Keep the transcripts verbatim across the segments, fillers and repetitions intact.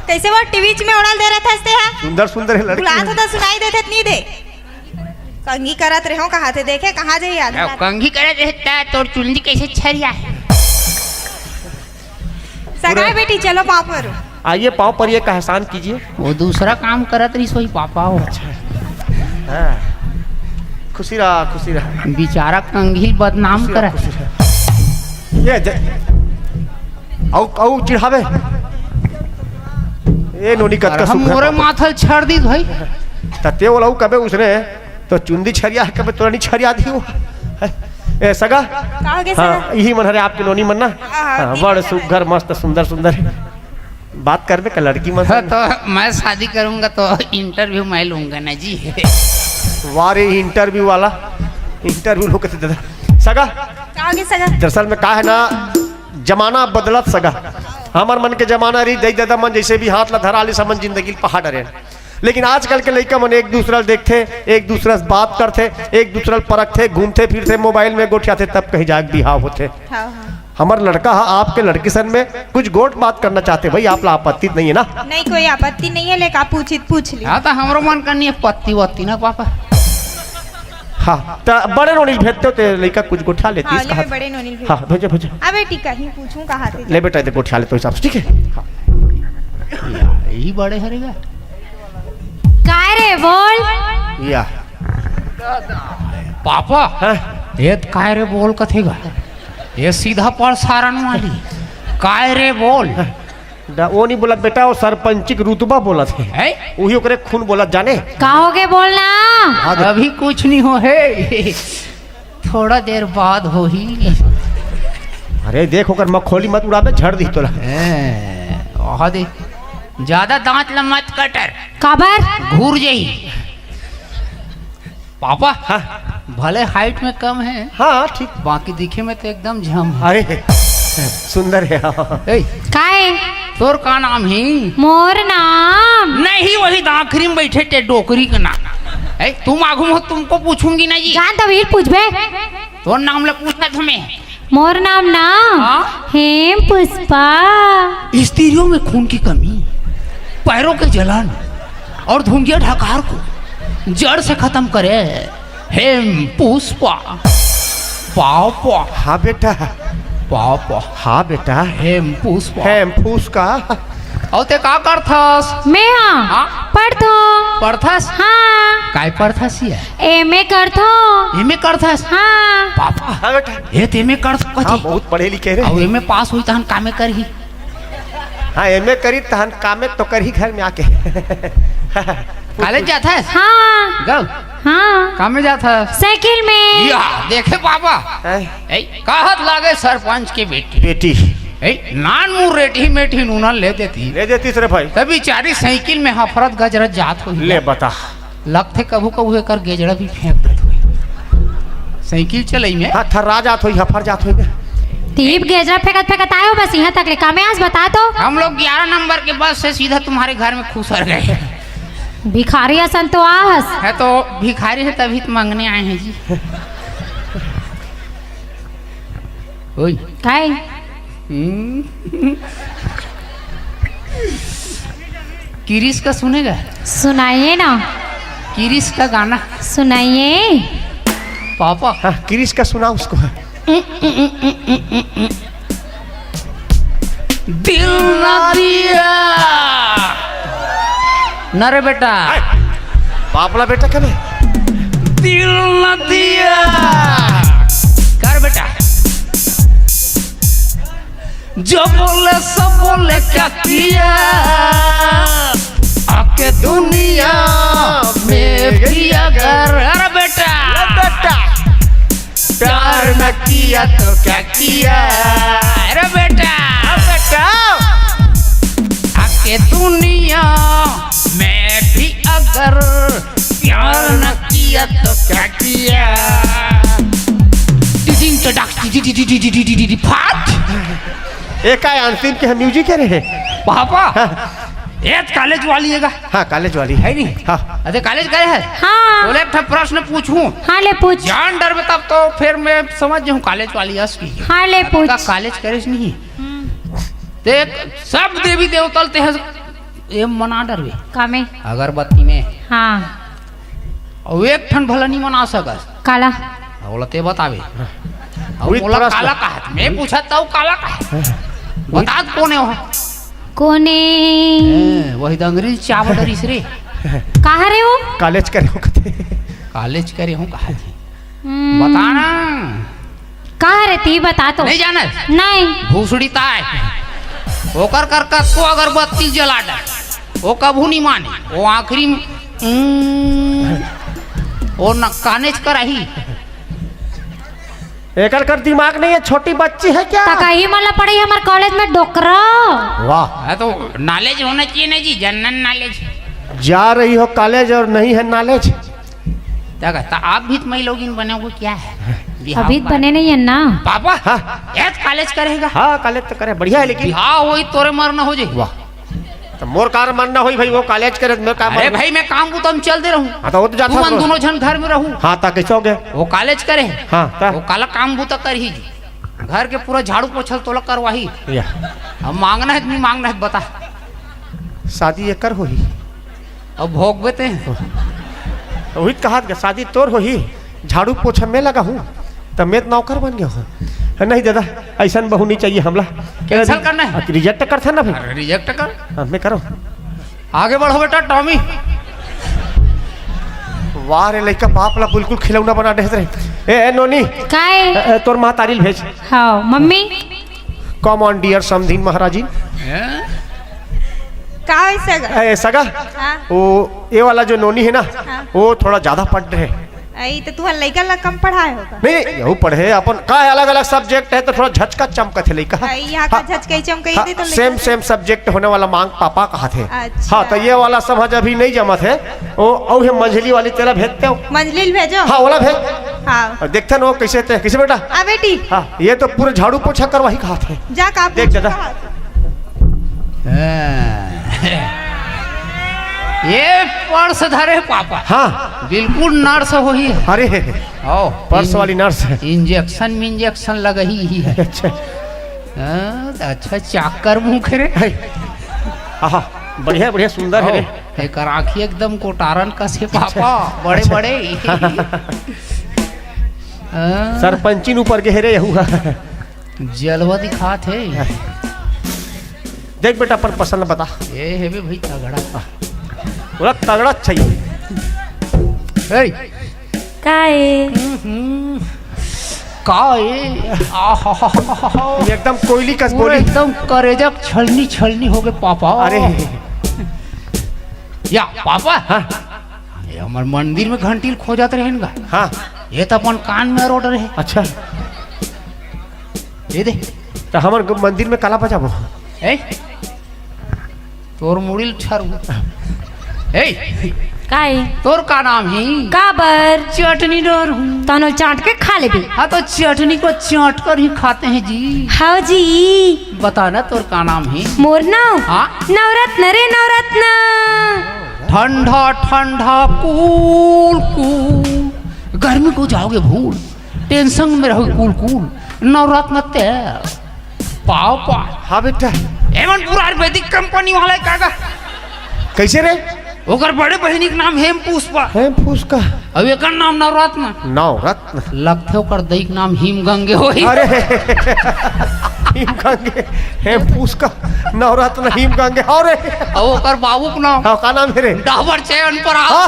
कइसे वो टीवी में ओढ़ल दे रहे थे, हंसते हैं? सुंदर सुंदर है लड़की। बुलात होता सुनाई देते, नहीं दे। कंघी करत रहे हो, कहा थे, देखे, कहाँ जाइए आदमी? कंघी करत रहे ता, तोर चुंदी कइसे छरिया है? सगाई पूरा बेटी, चलो पाँव पर। आइए, पाँव पर ये का एहसान कीजिए। वो दूसरा काम करत रही, सोई पापा हो। अच्छा। हाँ। खुशी रहा, खुशी रहा। बेचारा कंघी बदनाम खुशी रहा, करत। खुशी रहा। ये ज-, अउ, अउ चिढ़ावे। ए नोनी, कतका हम सुघर मोरे पापा। माथल छड़ दी भाई। त ते ओला अउ कबे उसने तो चुंदी छरिया है, कबे तोरा नहीं छरिया दी हो। ए, सगा? का हो गे, हाँ, सगा? यही मन हरे आपके नोनी मन ना? हाँ, हाँ, हाँ, ठीक बड़ है, सगा। सुघर, मस्त, सुंदर, सुंदर। बात करबे का लड़की मन हाँ, से? तो मैं शादी करूंगा तो इंटरव्यू मैं लूंगा ना जी। वाह रे, इंटरव्यू वाला, इंटरव्यू लोग कहते दादा। सगा? का हो गे, सगा? दरअसल में का है ना, जमाना बदलत सगा। हमर मन के जमाना रही, दई दादा मन जैसे भी हाथ ला धरा ले, समझ जिंदगी ल पहा डरे। लेकिन आजकल के लइका मन एक दूसरा ल देखथे, एक दूसरा से बात करथे, एक दूसरा ल परखथे, घूमथे फिरथे, मोबाइल में गोठियाथे, तब कहीं जाके बिहाव होथे। हाँ, हाँ। हमर लड़का हा आपके लड़की सन में कुछ गोठ बात करना चाहते भाई, आप ला आपत्ति नहीं है ना? नहीं, कोई आपत्ति नहीं है, लेकिन आप पूछित पूछ ली। हाँ, तो हमरो मन करनी है पत्ती वत्ती ना पापा। हाँ, त बड़े नोनी ल भेजते हो, ते लइका कुछ गोठिया लेती हाँ, इसका ले हाथ। बड़े नोनी ल भेज। हाँ, भेजो, भेजो। अबे ठीक है, ही पूछूं कहाँ से ले बेटा, इधर गोठिया ले तो हिसाब से, ठीक है? हाँ। या, यही बड़े हरे गा। काय रे बोल? या। पापा, हाँ? ये त काय रे बोल कथे गा? ये सीधा पड़ सारन वाली। काय रे बोल? हाँ। दा-, वो नहीं बोला बेटा, वो सरपंची के रुतबा बोला थे। हैं? वही ओकरे खून बोला जाने। का हो गे बोलना? हाँ, देख। अभी कुछ नहीं हो हे। थोड़ा देर बाद होही। अरे देख, ओकर मखौली मत उड़ाबे, झड़ दी तोला। हैं, वहाँ दे। ज्यादा दांत ला मत कटर। काबर? घूर जाही। पापा, हाँ। भले हाइट में कम है, हाँ, ठीक। बाकी दिखे में तो एकदम झम है। अरे, सुंदर है। ए, काय? तोर का नाम ही? मोर नाम? नहीं, वही दाखरी में बैठे ते डोकरी के नाम। ए, तुम आगू में हो, तुमको पूछूंगी ना जी। जान तो वीर पूछबे। तोर नाम ले पूछत हमें। मोर नाम ना हाँ? हेम पुष्पा। स्त्रियों में खून की कमी, पैरों के जलन और धुंधिया ढकार को जड़ से खत्म करे। हेम पुष्पा। पापा। हाँ बेटा। पापा। हाँ बेटा। हेम पुष्पा। हेम पुष्पा। अउ ते का करथस? मैं हाँ, हाँ? पढ़थों। पढ़थस? हाँ। काय पढ़थस ये? एमए करथों। एमए करथस? हाँ। पापा। हाँ बेटा। ये ते एमए कर सकत हाँ, ही। बहुत पढ़े लिखे रे। अउ एमए पास होई तहन कामे करही। हाँ, एमए करी तहन कामे तो करही घर में आके। कॉलेज जाथस? हाँ। गल? हाँ। कामे जाथस? साइकिल में। या, देखे पापा। हैं? ए, कहत लागे सरपंच के बेटी। बेटी। ए, नान मुर रेठी मेठी नूना ले देती। ले देती रे भाई। तब बेचारी साइकिल में हफरत गजरत जात होही। ले बता। लगथे कभू कभू एकर गेजड़ा भी फेंक देत होही। साइकिल चलई में। हाँ, थर्रा जात होही, हफर जात होही। टीप गेजड़ा फेंकत फेंकत आयो बस यहाँ तक ले। कामे आज बता तो। हम लोग ग्यारह नंबर के बस से सीधा तुम्हारे घर में खुसर गए। भिखारी असन तो आहस। है तो भिखारी है तभी तो मांगने आए हैं जी। ओए। काय? हम्म। किरिस का सुनेगा? सुनाइए ना। किरिस का गाना। सुनाइए। पापा। हाँ, किरिस का सुना उसको। दिल ना दिया। ना रे बेटा। बापला बेटा कबे? दिल ना दिया। कर बेटा। जो बोले सब बोले क्या किया, आके दुनिया में भी अगर, अरे बेटा, अरे बेटा, प्यार न किया तो क्या किया? अरे बेटा, अरे बेटा, आके दुनिया में भी अगर प्यार न किया तो क्या किया? टिडिंग टडाक, टिडी टिडी टिडी टिडी टिडी फाट। ए, काय अंतिम के हम म्यूजिक करे हैं? पापा, हाँ। ए त कॉलेज वाली है का? हाँ, कॉलेज वाली। है नहीं? हाँ। अरे कॉलेज गए है? हाँ। बोले एक ठा प्रश्न पूछूं? हाँ, ले पूछ। जान डरबे तब तो फिर मैं समझ जाऊं कॉलेज वाली हस की। हाँ, ले पूछ। का कॉलेज करेस नहीं? हम्म। देख, सब देवी देवता ल ते हस ये मना डरबे। का में? अगरबत्ती में। हाँ। अउ एक ठन भला नहीं मना सकस। काला? ओला ते बतावे। अउ उहित मोला परस काला ला। कहात? मैं पूछत हूँ काला कहात? बतात कोन हे वो? कोने? ए, वही दंगरी चाव डरिस रे। कहाँ रे वो? कॉलेज करे हो कते। कॉलेज करे हूँ कहात? हम्म। बता ना। कहाँ रे ती बता तो। नहीं जाने? नहीं। भूसड़ी ताय। ओकर कर कतको अगरबत्ती जला डाल। वो कभू नहीं माने। वो आखिरी में, हम्म, वो न कानेच कराही। एकर कर दिमाग नहीं है, छोटी बच्ची है क्या? त कहीं मला पड़ी हमर कॉलेज में डोकरा। वाह। हाँ, तो नॉलेज होना चाहिए ना जी, जनरल नॉलेज। जा रही हो कॉलेज और नहीं है नॉलेज। क्या कहता, आप भी तो मई लोगिन बने हो क्या है? बिहाव अभी तो का बने नहीं है ना। पापा, हाँ। ये तो कॉलेज करेगा। हाँ, कॉलेज तो करे, बढ़िया है लेकिन। बिहाव होई तोरे मरना हो जाए। वाह। तो मोर कार मन ना होई भाई, वो कॉलेज करे, मैं काम अरे मन भाई, मैं काम बूता में चल दे रहूं। हाँ, तो वो तो जाता तू मन रहूं। दोनों झन घर में रहू। हाँ, ता कैसे हो गए? वो कॉलेज करे। हाँ, ता। वो काला काम बूता कर ही जी। घर के पूरा झाड़ू पोछल तोला करवाही। या। अब मांगना है, नहीं मांगना है, बता। शादी एकर होही। अब भोगबे ते। वही तो कहा था, शादी तोर होही, झाड़ू पोछा मैं लगा हूँ, तब मैं तो नौकर बन गया हूँ। नहीं दादा, ऐसा बहू नहीं चाहिए हमला। Cancel करना है? रिजेक्ट कर था ना भाई। अरे रिजेक्ट कर। हाँ, मैं करो। आगे बढ़ो बेटा, टॉमी। वाह रे लइका, बाप ला बिल्कुल खिलौना बना देत रहे। ए, ए नोनी। काय? ए, ए, तोर माँ तारील भेज। हाँ मम्मी। Come on dear समधीन महाराजी। का होइस सगा? ए, सगा। हाँ। वो ये वाला जो नोनी है ना, हाँ। वो थोड़ा ज्यादा पढ़ रहे। आई तो तुहर लइका ला कम पढ़ाए होगा। नहीं, नहीं, यहू पढ़े अपन। का है, अलग-अलग सब्जेक्ट है तो थोड़ा झचका चमकत है लइका। आई, यहाँ का हाँ। झचकई चमकई हाँ, दे तो लइका सेम, के। सेम सब्जेक्ट होने वाला मांग पापा कहा थे। अच्छा। हाँ, तो ये वाला समझ अभी नहीं जमत है। ओ, औ हे मंझली वाली तेला भेजते हो। मंझली भेजो। हाँ, ओला भेज। हाँ। और देखते ना वो कैसे ते, कैसे बेटा? आ बेटी। हाँ, ये तो पूरा झाड़ू पोछा करवाही कहा थे। जा का देख पूछो दादा। कहा थे? ये पर्स धरे पापा। हाँ। बिल्कुल नर्स होही है। अरे। आओ। पर्स वाली नर्स है। इंजेक्शन में इंजेक्शन लगही ही है। अच्छा। हाँ, अच्छा चाकर मुंह करे। है। आहा, बढ़िया, बढ़िया, सुंदर है रे। आओ, एकर आँखी एकदम कोटारन कस हे पापा, बड़े अच्छा। बड़े। हाँ। सरपंचिन ऊपर के हे रे यहू। जलवा दिखात हे। देख बेटा, अपन पसंद बता। ये हे बे भाई तगड़ा। पूरा तगड़ा चाहिए। ए, का ए? हम्म, का ए? आहाहाहा। एकदम कोयली कस पूरा बोली। एकदम करेजा छलनी छलनी हो गए पापा। अरे। या पापा। हाँ। ये हमर मंदिर में घंटी ल खोजत रहेन गा। हाँ। ये तो अपन कान में रोड रहे। अच्छा। ये दे। तो हमर ग-, मंदिर में काला बजाबो। ए? तोर मुड़ी ल ठरू। ए? काय? तोर का नाम ही? काबर? चटनी डरू। तानो चाट के खा लेबे। हाँ, तो चटनी को चाट कर ही खाते हैं जी। हाँ जी। बता ना, तोर का नाम ही? मोर नाम? हाँ? नवरत्न रे, नवरत्न। ठंडा ठंडा कूल कूल, गर्मी को जाओगे भूल, टेंशन में रहोगे कूल कूल, नवरत्न तेल। पाव पाव। हाँ बेटा। एमन पूरा आयुर्वेदिक कंपनी वाला है काका। कैसे रे? ओकर बड़े बहिनी के नाम हेम पुष्पा। हेम पुष्पा। अब एकर नाम नवरत्न। नवरत्न। लगथे ओकर दई के नाम हिम गंगे होही। अरे। हिम गंगे। हेम पुष्पा। नवरत्न हिम गंगे। अरे। अब ओकर बाबू के नाम। हाँ, का नाम है रे? डाबर चयन परास। हाँ।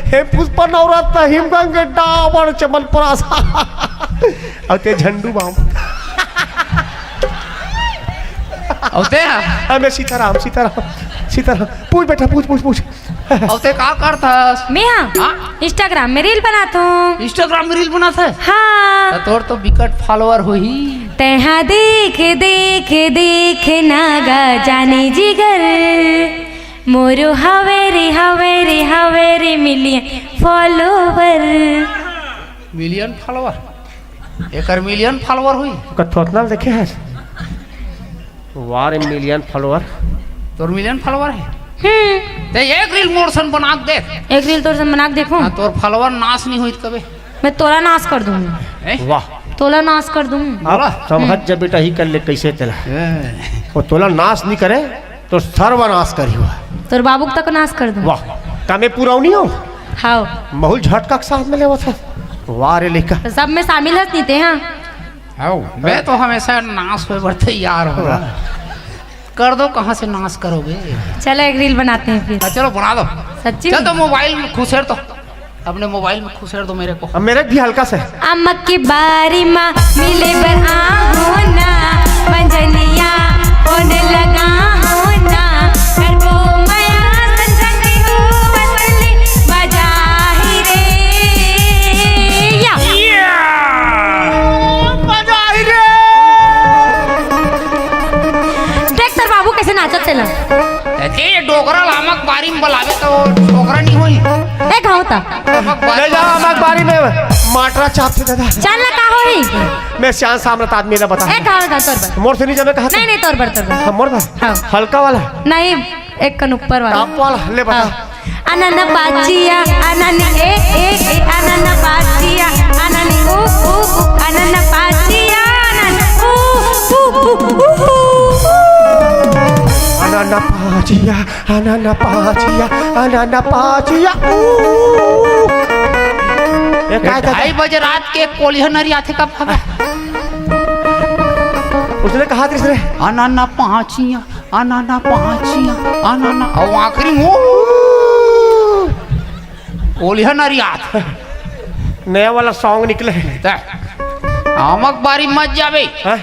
हेम पुष्पा नवरत्न हिम गंगे डाबर चमन परास। अउ ते झंडू बाम। अउ ते हा? हाँ, मैं सीताराम, सीताराम, सीताराम। पूछ बेटा, पूछ, पूछ, पूछ। अउ ते का करथस? मैं हा? हाँ? Instagram में reel बनात हूँ। Instagram में reel बनात हे? हाँ। त तोर तो बिकट follower होही। तैहा देख, देख, देख नागा जाने जिगर। मोरो हवे रे, हवे रे, हवे रे million follower। Million follower? एकर million follower होही? ओकर थोथना ल देखे हस? वाह रे, million follower। तोर million follower हे? हम्म। ते एक reel मोर सन बना के देख। एक reel तोर सन बना के देखूं? हाँ, तोर follower नाश नहीं होई त कबे। मैं तोला नाश कर दूंगी। हैं? वाह। तोला नाश कर दूं। अब समझ जा बेटा, ही कर ले कैसे तेला। वो तोला नाश नहीं करे तो सर्वनाश करी हुआ। तोर बाबू तक नाश कर दूं। वाह, का मैं पुरौनी हूँ? हाव। बहुत झटका के साथ में लेवत है। वाह रे लइका। तो सब में शामिल हस नीते, हाँ। हाव, मैं तो हमेशा नाश होए बर तैयार हूँ। कर दो, कहाँ से नाश करोगे? चलो, एक रील बनाते हैं फिर। हाँ, चलो, बना दो। सच्ची चल में? तो मोबाइल में खुसेर तो, अपने मोबाइल में खुसेर दो मेरे को। अब मेरे भी हल्का से। अम्मा की बारी माँ मिले बर आहो ना, मंजनिया होने लगा हो ना, करबो मया संजनी हो बसली बजा ही रे। या। मजा ही रे। देख तोर बाबू कैसे नाचत तेला। ए, ये डोकरा ला अमक बारी में बलावे तो डोकरा नहीं होई। ए, घाव ता। अमक बारी ले जाओ, अमक बारी में माटरा चाप थे दादा। चल ना, का होही? मैं सियान सामरत आदमी ला बता। ए, घाव ता तोर बर। मोर से नहीं जमे कहा था? नहीं, नहीं, तोर बर, तोर बर। हाँ, मोर बर। हाँ। हल्का वाला। नहीं, एक कन ऊपर वाला। टॉप वाला, ले बता। हाँ। अनन पाचिया, अनन ए, ए, ए, अनन पाचिया, अनन उ, उ, उ, अनन पाचिया, अनन उ, उ, उ, उ, उ। अनन पाचिया, अनन पाचिया, अनन पाचिया, ऊ। ये काय था? ढाई बजे रात के कोलिया नरी आथे कब, कब? उसने कहा था इसने? अनन पाचिया, अनन पाचिया, अनन, और आखिरी में, ऊ। ओलिया नरियात। नया वाला सॉन्ग निकले है। त आमक बारी मत जाबे। हाँ?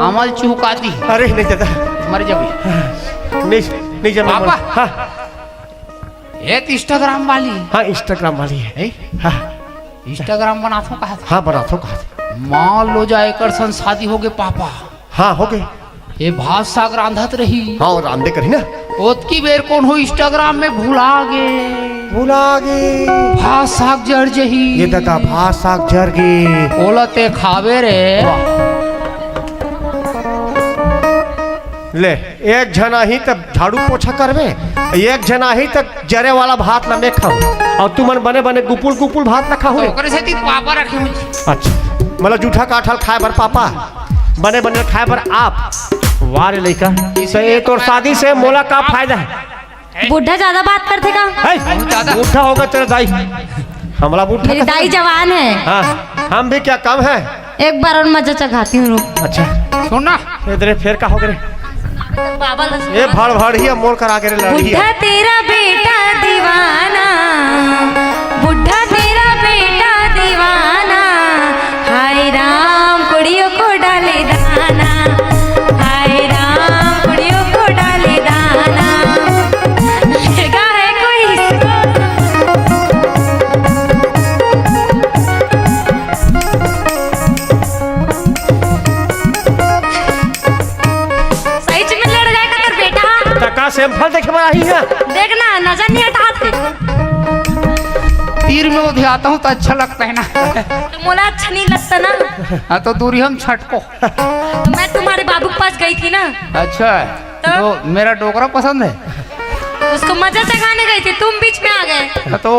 आमल चुका दी। अरे नहीं दादा। मर जाबे। नहीं, नहीं जाबे पापा। मन। हाँ। ये तो Instagram वाली। हाँ, Instagram वाली है। ए? हाँ। Instagram बनाथो कहा था। हाँ, बनाथो कहा था। मान लो जा एकर संग शादी हो गए पापा। हाँ, हो गए। ये भात साग रांधत रही। हाँ, वो रांधे करी ना। ओतकी बेर कोनो Instagram में भुला गे। भुला गे। भात साग जर जही। ये दादा, भात साग जर गे। ओला ते खावे रे। वाह। ले, एक झन आही तब झाड़ू पोछा करबे, एक झन आही तब जरे वाला भात ला मैं खाऊं, और तुमन बने बने गुपुल गुपुल भात ला खाहू तो रे। ओकरे सेती पापा रखे हूँ। अच्छा, मतलब जूठा काठल खाए बर पापा, बने बने खाए बर आप। वाह रे लइका, तो ये तोर शादी से मोला का फायदा है? बुढ़ा ज्यादा बात करथे का? है? बहुत ज्यादा। बुढ़ा होगा तेरा दाई, हमला बुढ़ा मेरी कहते दाई हैं? जवान है। हाँ, हम भी क्या कम है? एक बार और मजा चखाती हूँ, रुक। अच्छा। सुन ना। इधरे फेर का हो गए? बाबा लस- ये भड़ भड़ ही मोर करा के रे लड़ी है। बुढ़ा तेरा बेटा दीवाना, बुढ़ा तेरा बेटा दीवाना, हाय राम कुड़ियों को डाले दाना, हाय राम कुड़ियों को डाले दाना। लगा है कोई इसको? सही में लड़ जाएगा तेरा बेटा। त का सैंपल देखे बर आही है? देखना, नजर नहीं हटाते। तीर में उधियाता हूँ तो अच्छा लगता है ना। तो मोला अच्छा नहीं लगता ना। हाँ, तो दूरी हम छटको। तो मैं तुम्हारे बाबू के पास गई थी ना। अच्छा, तो? तो मेरा डोकरा पसंद है? उसको मजा चखाने गई थी, तुम बीच में आ गए। हाँ, तो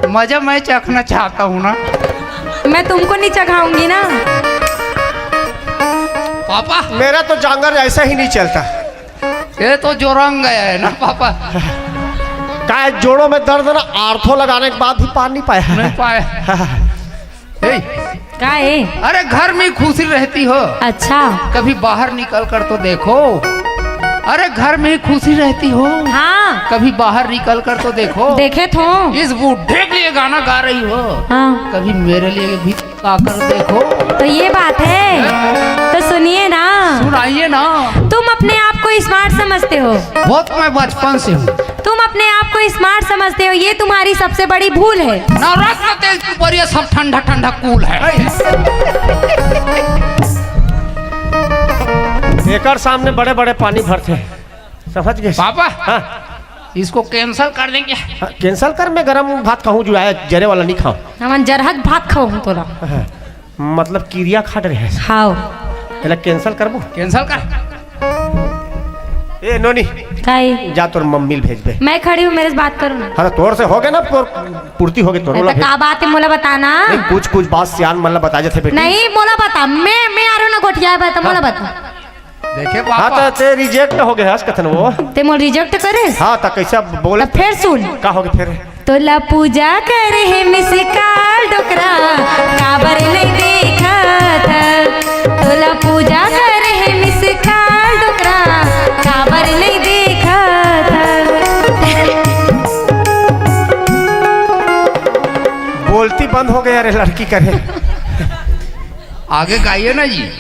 मजा मैं चखना चाहता हूँ ना। मैं तुमको नहीं चखाऊंगी ना। पापा। मेरा तो जांगर ऐसा ही नहीं चलता। ये तो जोरंग गया है ना पापा। का है, जोड़ों में दर्द ना, आर्थो लगाने के बाद भी पार नहीं पाया। नहीं पाया। ए, का है? अरे घर में ही खुशी रहती हो। अच्छा। कभी बाहर निकल कर तो देखो। अरे घर में ही खुशी रहती हो। हाँ। कभी बाहर निकल कर तो देखो। देखे थो। इस बूढ़े के लिए गाना गा रही हो। हाँ। कभी मेरे लिए भी गा कर देखो। तो ये बात है। तो सुनिए ना। सुनाइए ना। तुम अपने आप को स्मार्ट समझते हो। वो तो मैं बचपन से हूँ। तुम अपने आप को स्मार्ट समझते हो, ये तुम्हारी सबसे बड़ी भूल है। नवरत्न तेल के ऊपर ये सब ठंडा ठंडा कूल है। एकर सामने बड़े बड़े पानी भरते हैं, समझ गए? पापा, हाँ। इसको कैंसिल कर देंगे। हाँ, कैंसिल कर, मैं गरम भात खाऊं, जो आया जरे वाला नहीं खाऊं। हमन जरहक भात खाऊं तोला। हाँ। मतलब किरिया खा रहे हैं। हाव। एला कैंसिल करबो? कैंसिल कर। ए नोनी, काई? जा तोर मम्मी ल भेजबे। मैं खड़ी हूँ, मेरे से बात करो ना। हाँ, तो तोर से हो गया ना, तोर पूर्ति हो गई, तोर ए, वाला तो भेज। का बात है, मोला बताना। नहीं, कुछ कुछ बात सियान मन ला बता जथे बेटी। नहीं, मोला बता, मैं मैं आ रही हूँ ना गोठिया बता, मोला हाँ। बता। देखे हाँ, पापा। तो ते रिजेक्ट हो गए हस कथन वो। ते मोल रिजेक्ट करे? हाँ, तो कैसे अब बोले? तो फिर सुन। का हो गया फिर? तोला पूजा करे हे मिस काल डोकरा, काबर नहीं देखत? तोला पूजा करे हे मिस काल डोकरा, काबर नहीं देखत? बोलती बंद हो गया रे लड़की करे। आगे गाइए ना जी।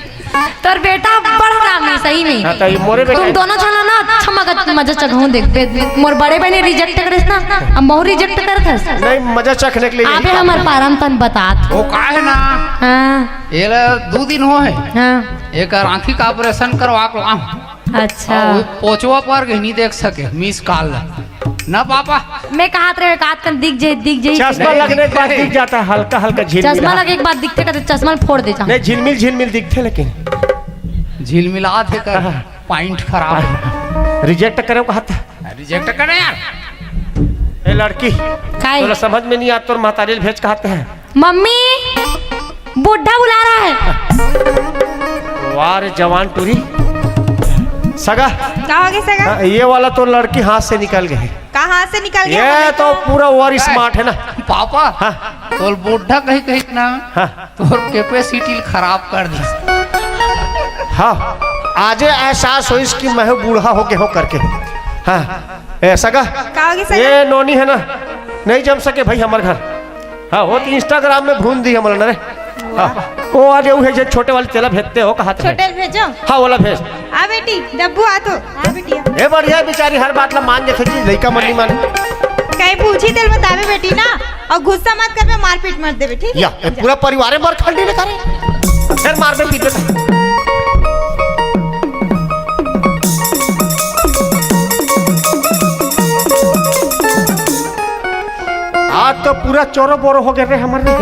तोर बेटा बड़ हरामी, सही में। हाँ, तो ये मोरे बेटा तुम है। दोनों झन ना अच्छा मगज, मजा चघाऊं देख। बे-, मोर बड़े बहन रिजेक्ट करिस ना, अब महू रिजेक्ट करत हस। नहीं, मजा चखने के लिए यही अबे काम हमर है। पारम तन बतात। वो का है ना? हाँ। ये ले दो दिन हो है। हाँ। एक आंखी का ऑपरेशन करवा के लाऊं। अच्छा। हाँ, वो पोचवा पर के नहीं देख सके, मिस कॉल ला। ना पापा। मैं कहात रहे, कहात कन दिख जे, दिख जे। चश्मा लगने के बाद दिख जाता है, हल्का हल्का झिलमिला। चश्मा लगे के बाद दिखते कहते चश्मा फोड़ दे जा। नहीं, झिलमिल झिलमिल दिखते लेकिन। झिलमिला थे कर हाँ। पॉइंट खराब है। रिजेक्ट करे कहा था। रिजेक्ट करे यार। ए लड़की, काई? तोला समझ में नहीं आता, तोर महतारी ल भेज कहते हैं। मम्मी, बुढ़ा बुला रहा है। वाह रे जवान टूरी। सगा। का हो गया सगा? हाँ, ये वाला तो लड़की हाथ से निकल गई। का हाथ से निकल गया? ये तो पूरा ओवर स्मार्ट है ना। पापा, हाँ। तोर बुढ़ा कहीं कहीं ना। हाँ। तोर कैपेसिटी खराब कर दी। हाँ, आजे एहसास होइस कि मैं बूढ़ा हो गया हूँ करके। हाँ, ए सगा। का हो गया सगा? ये नोनी है ना, नहीं जम सके भाई हमारे घर। हाँ, वो तो Instagram में भून दी हमला ना रे। हाँ, वो आ जाऊ है जे छोटे वाली तेला भेजते हो, कहा थे? छोटे भेजो। हाँ, वाला भेज। आ बेटी, डब्बू आ तो। आ बेटी, आ। ए बढ़िया बेचारी हर बात ला मान देखे जी, लइका मन नहीं माने। कहीं पूछी तेल बतावे बेटी ना, और गुस्सा मत करबे, मारपीट मत देबे, ठीक है? या, ए पूरा परिवार मार खंडी ने करे। फिर मार दे पीट दे। आज तो पूरा चोरो बोरो हो गए रे हमर रे।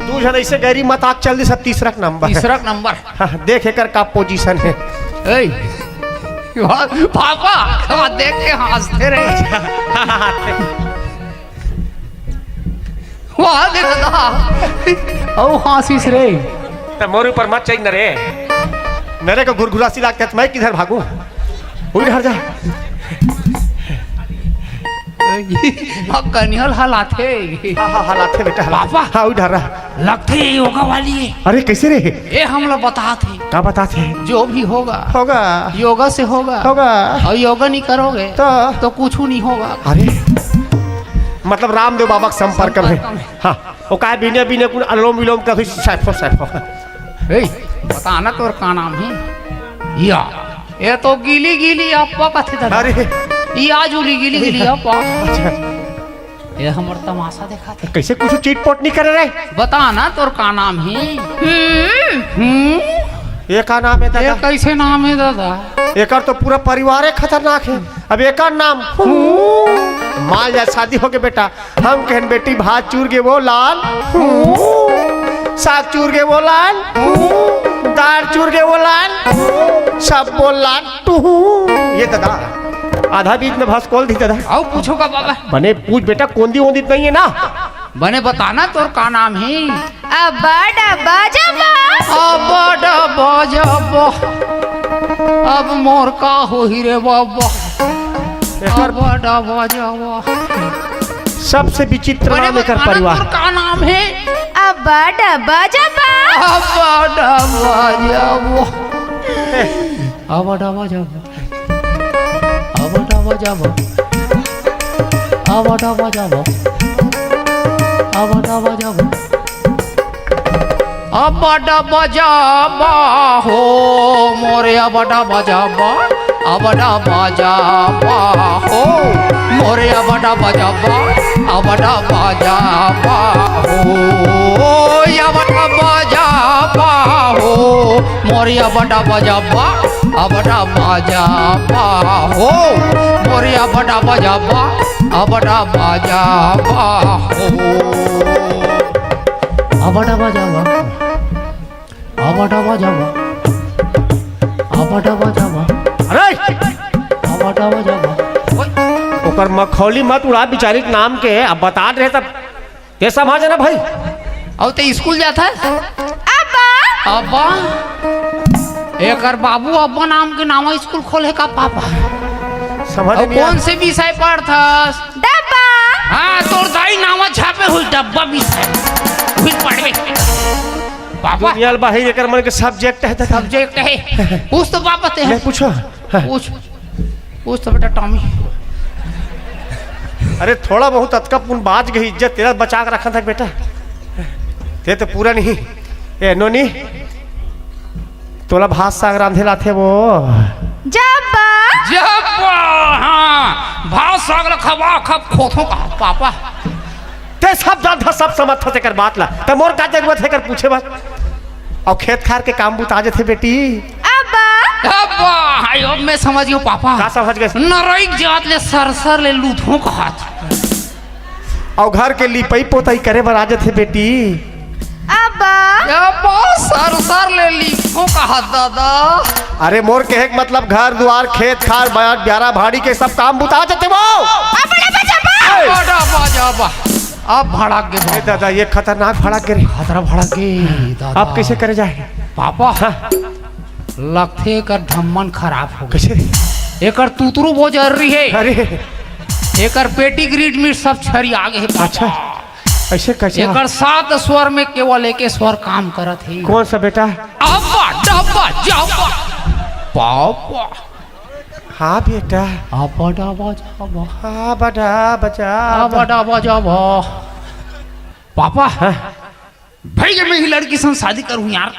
दू झन ऐसे गैरी मत आग चल दी, सब तीसरा के नंबर है। तीसरा के नंबर। हाँ, देख एकर का पोजीशन है। ए, वाह, पापा, वाह, देख के हंसते रहे। वाह, दे दादा। औ हंसिस रे। त मोर ऊपर मत चढ़ न रे। मेरे को गुरगुरासी लागते, मैं किधर भागूं? उधर जा। अब कनिहल हलाथे। हाँ, हाँ, हलाथे बेटा, हलाथे। पापा। हाँ, उधर रहा। लगथे ये योगा वाली है। अरे, कैसे रे? ये हमला बताथे। का बताथे? जो भी होगा। होगा। योगा से होगा। होगा। और योगा नहीं करोगे तो? तो कुछ नहीं होगा। अरे, मतलब रामदेव बाबा के संपर्क में। संपर्क में। हाँ, वो का बिने बिने कुन अनुलोम विलोम कभी सैफो सैफो। ए, बता ना तोर का नाम है? या, ये तो गीली गीली अप्पा कथे दादा। अरे। ये आज उली गीली गीली अप्पा। अच्छा। ये हमर तमाशा देखा थे। कैसे कुछ चीट पोट नहीं करे रे? बता ना तोर का नाम है? हम्म। हम्म? ये का नाम है ये दादा? कैसे नाम है दादा? एकर तो पूरा परिवार ही खतरनाक है। अब एकर नाम हूँ। मान जा शादी हो गए बेटा, हम कहन बेटी भात चूर गे वो लाल हूँ, साग चूर गे वो लाल हूँ, दाल चूर गे वो लाल हूँ, सब बोल लाल टू हूँ। ये दादा आधा बीच में भसकोल दी दादा। आओ पूछो का बाबा। बने पूछ बेटा, कोंदी ओंदी तो नहीं है ना? बने बताना तोर का नाम है? अब्बा डब्बा जब्बा। अब्बा डब्बा जब्बा। अब मोर का होही रे बाबा। एकर अब्बा डब्बा जब्बा। सबसे विचित्र बने नाम एकर बताना परिवार। तोर का नाम है? अब्बा डब्बा जब्बा। अब्बा डब्बा जब्बा। ए। अब्बा डब्बा जब्बा। अबा डबा जबा। अबा डबा जबा। अबा डबा जबा। अबा डबा जबा हो मोरे अबा डबा जबा। अबा डबा जबा हो मोरे अबा डबा जबा। अबा डबा जबा हो अबा डबा जबा हो। मोरिया बड़ा बजाबा, अबड़ा बजाबा हो। मोरिया बड़ा बजाबा, अबड़ा बजाबा हो। अबड़ा बजाबा, अबड़ा बजाबा, बटा बजा बा। अरे! बटा बजा बा। ओकर मखौली मत उड़ा बिचारी के नाम के, अब बता रहे तब ते समझ ना भाई। अउ ते स्कूल जात हस? अब्बा। अब्बा। एकर बाबू अब्बा नाम के नावा स्कूल खोले का पापा? समझ अउ नहीं कौन आया। से विषय पढ़थस? डब्बा। हाँ, तोर दाई नावा छापे हुई डब्बा विषय। फिर पढ़बे। पापा। दुनिया ल बाहिर एकर मन के सब्जेक्ट हे त सब्जेक्ट हे। पूछ तो पापा ते। मैं पूछो। हाँ। पूछ। पूछ तो बेटा टॉमी। अरे थोड़ा बहुत अतका पुन बाज गई इज्जत तेरा बचा के रखा था बेटा। ते तो पूरा नहीं। ए नोनी, तोला भात साग रांधे लाथे वो। जब्बा। जब्बा, हाँ, भात साग ला खबा खब खोथो का पापा। ते सब जानथा, सब समझथा तेकर बात ला, त मोर का जरूरत हे कर पूछे बर? अउ खेत खार के काम बुता जथे बेटी। अब्बा। अब्बा, हाय, अब मैं समझ गयो पापा। का समझ गए? नरई जात ले सरसर ले लूथो कहत। अउ घर के लिपई पोतई करे बर आ जथे बेटी। अब्बा। अब्बा, सरसर ले लिपो कहत दादा। अरे मोर कहे के मतलब घर दुआर खेत खार बया-, ब्यारा भाड़ी के सब काम बुता जथे वो। अब्बा, अब्बा, अब्बा। ए! बड़ा बाजा बा। अब भड़क गे ए बाबा। दादा, ये खतरनाक भड़क गे रे। खतरा भड़क गे दादा। अब कैसे करे जाए? पापा। हाँ। लगथे एकर ढम्मन खराब हो गे। कैसे रे? एकर तुतरू बहुत जरूरी हे। अरे। एकर पेटी ग्रीड में सब छरी आ गे हे पापा। अच्छा। ऐसे कैसे? एकर सात स्वर में केवल एके स्वर काम करत हे। कौन सा बेटा? अब्बा, डब्बा, जब्बा। पापा। हाँ बेटा। अब्बा, डब्बा, जब्बा। हाँ बेटा, बचा। अब्बा, डब्बा, जब्बा। पापा। हाँ। भाई, जब मैं ही लड़की संग शादी करूँ यार।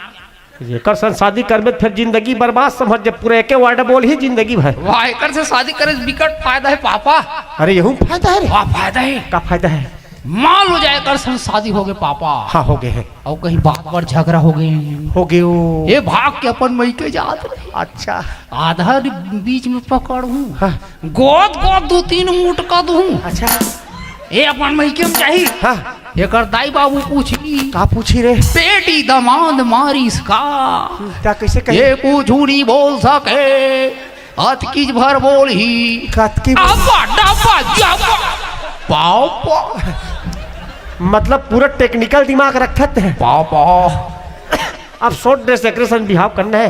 एकर संग शादी करबे त फेर जिंदगी बर्बाद समझ, जब पूरा एके word बोलही जिंदगी भर। वाह, एकर से शादी करे से बिकट फायदा हे पापा। अरे, यहू फायदा हे रे। वाह, फायदा हे। का फायदा हे? मान लो जाए एकर संग शादी हो गे पापा। हाँ, हो गे हे। अउ कहीं बात बर झगड़ा हो गे। हो गे ओ। ए भाग के अपन मइके जात रहे। अच्छा। आधा बीच में पकड़हूँ। हाँ। गोद गोद दू तीन मुटका दूँ। अच्छा। ए अपन मइके में जाही। हाँ। एकर दाई बाबू पूछही। का पूछही रे? बेटी दमांद मारिस का? का कैसे कही? ए कुछु नहीं बोल सके। अतकीच भर बोलही। कतकी बोल- अब्बा, डब्बा, जब्बा। पापा। मतलब पूरा technical दिमाग रखत हे। पापा। अब short dress एकरे संग बिहाव करना हे।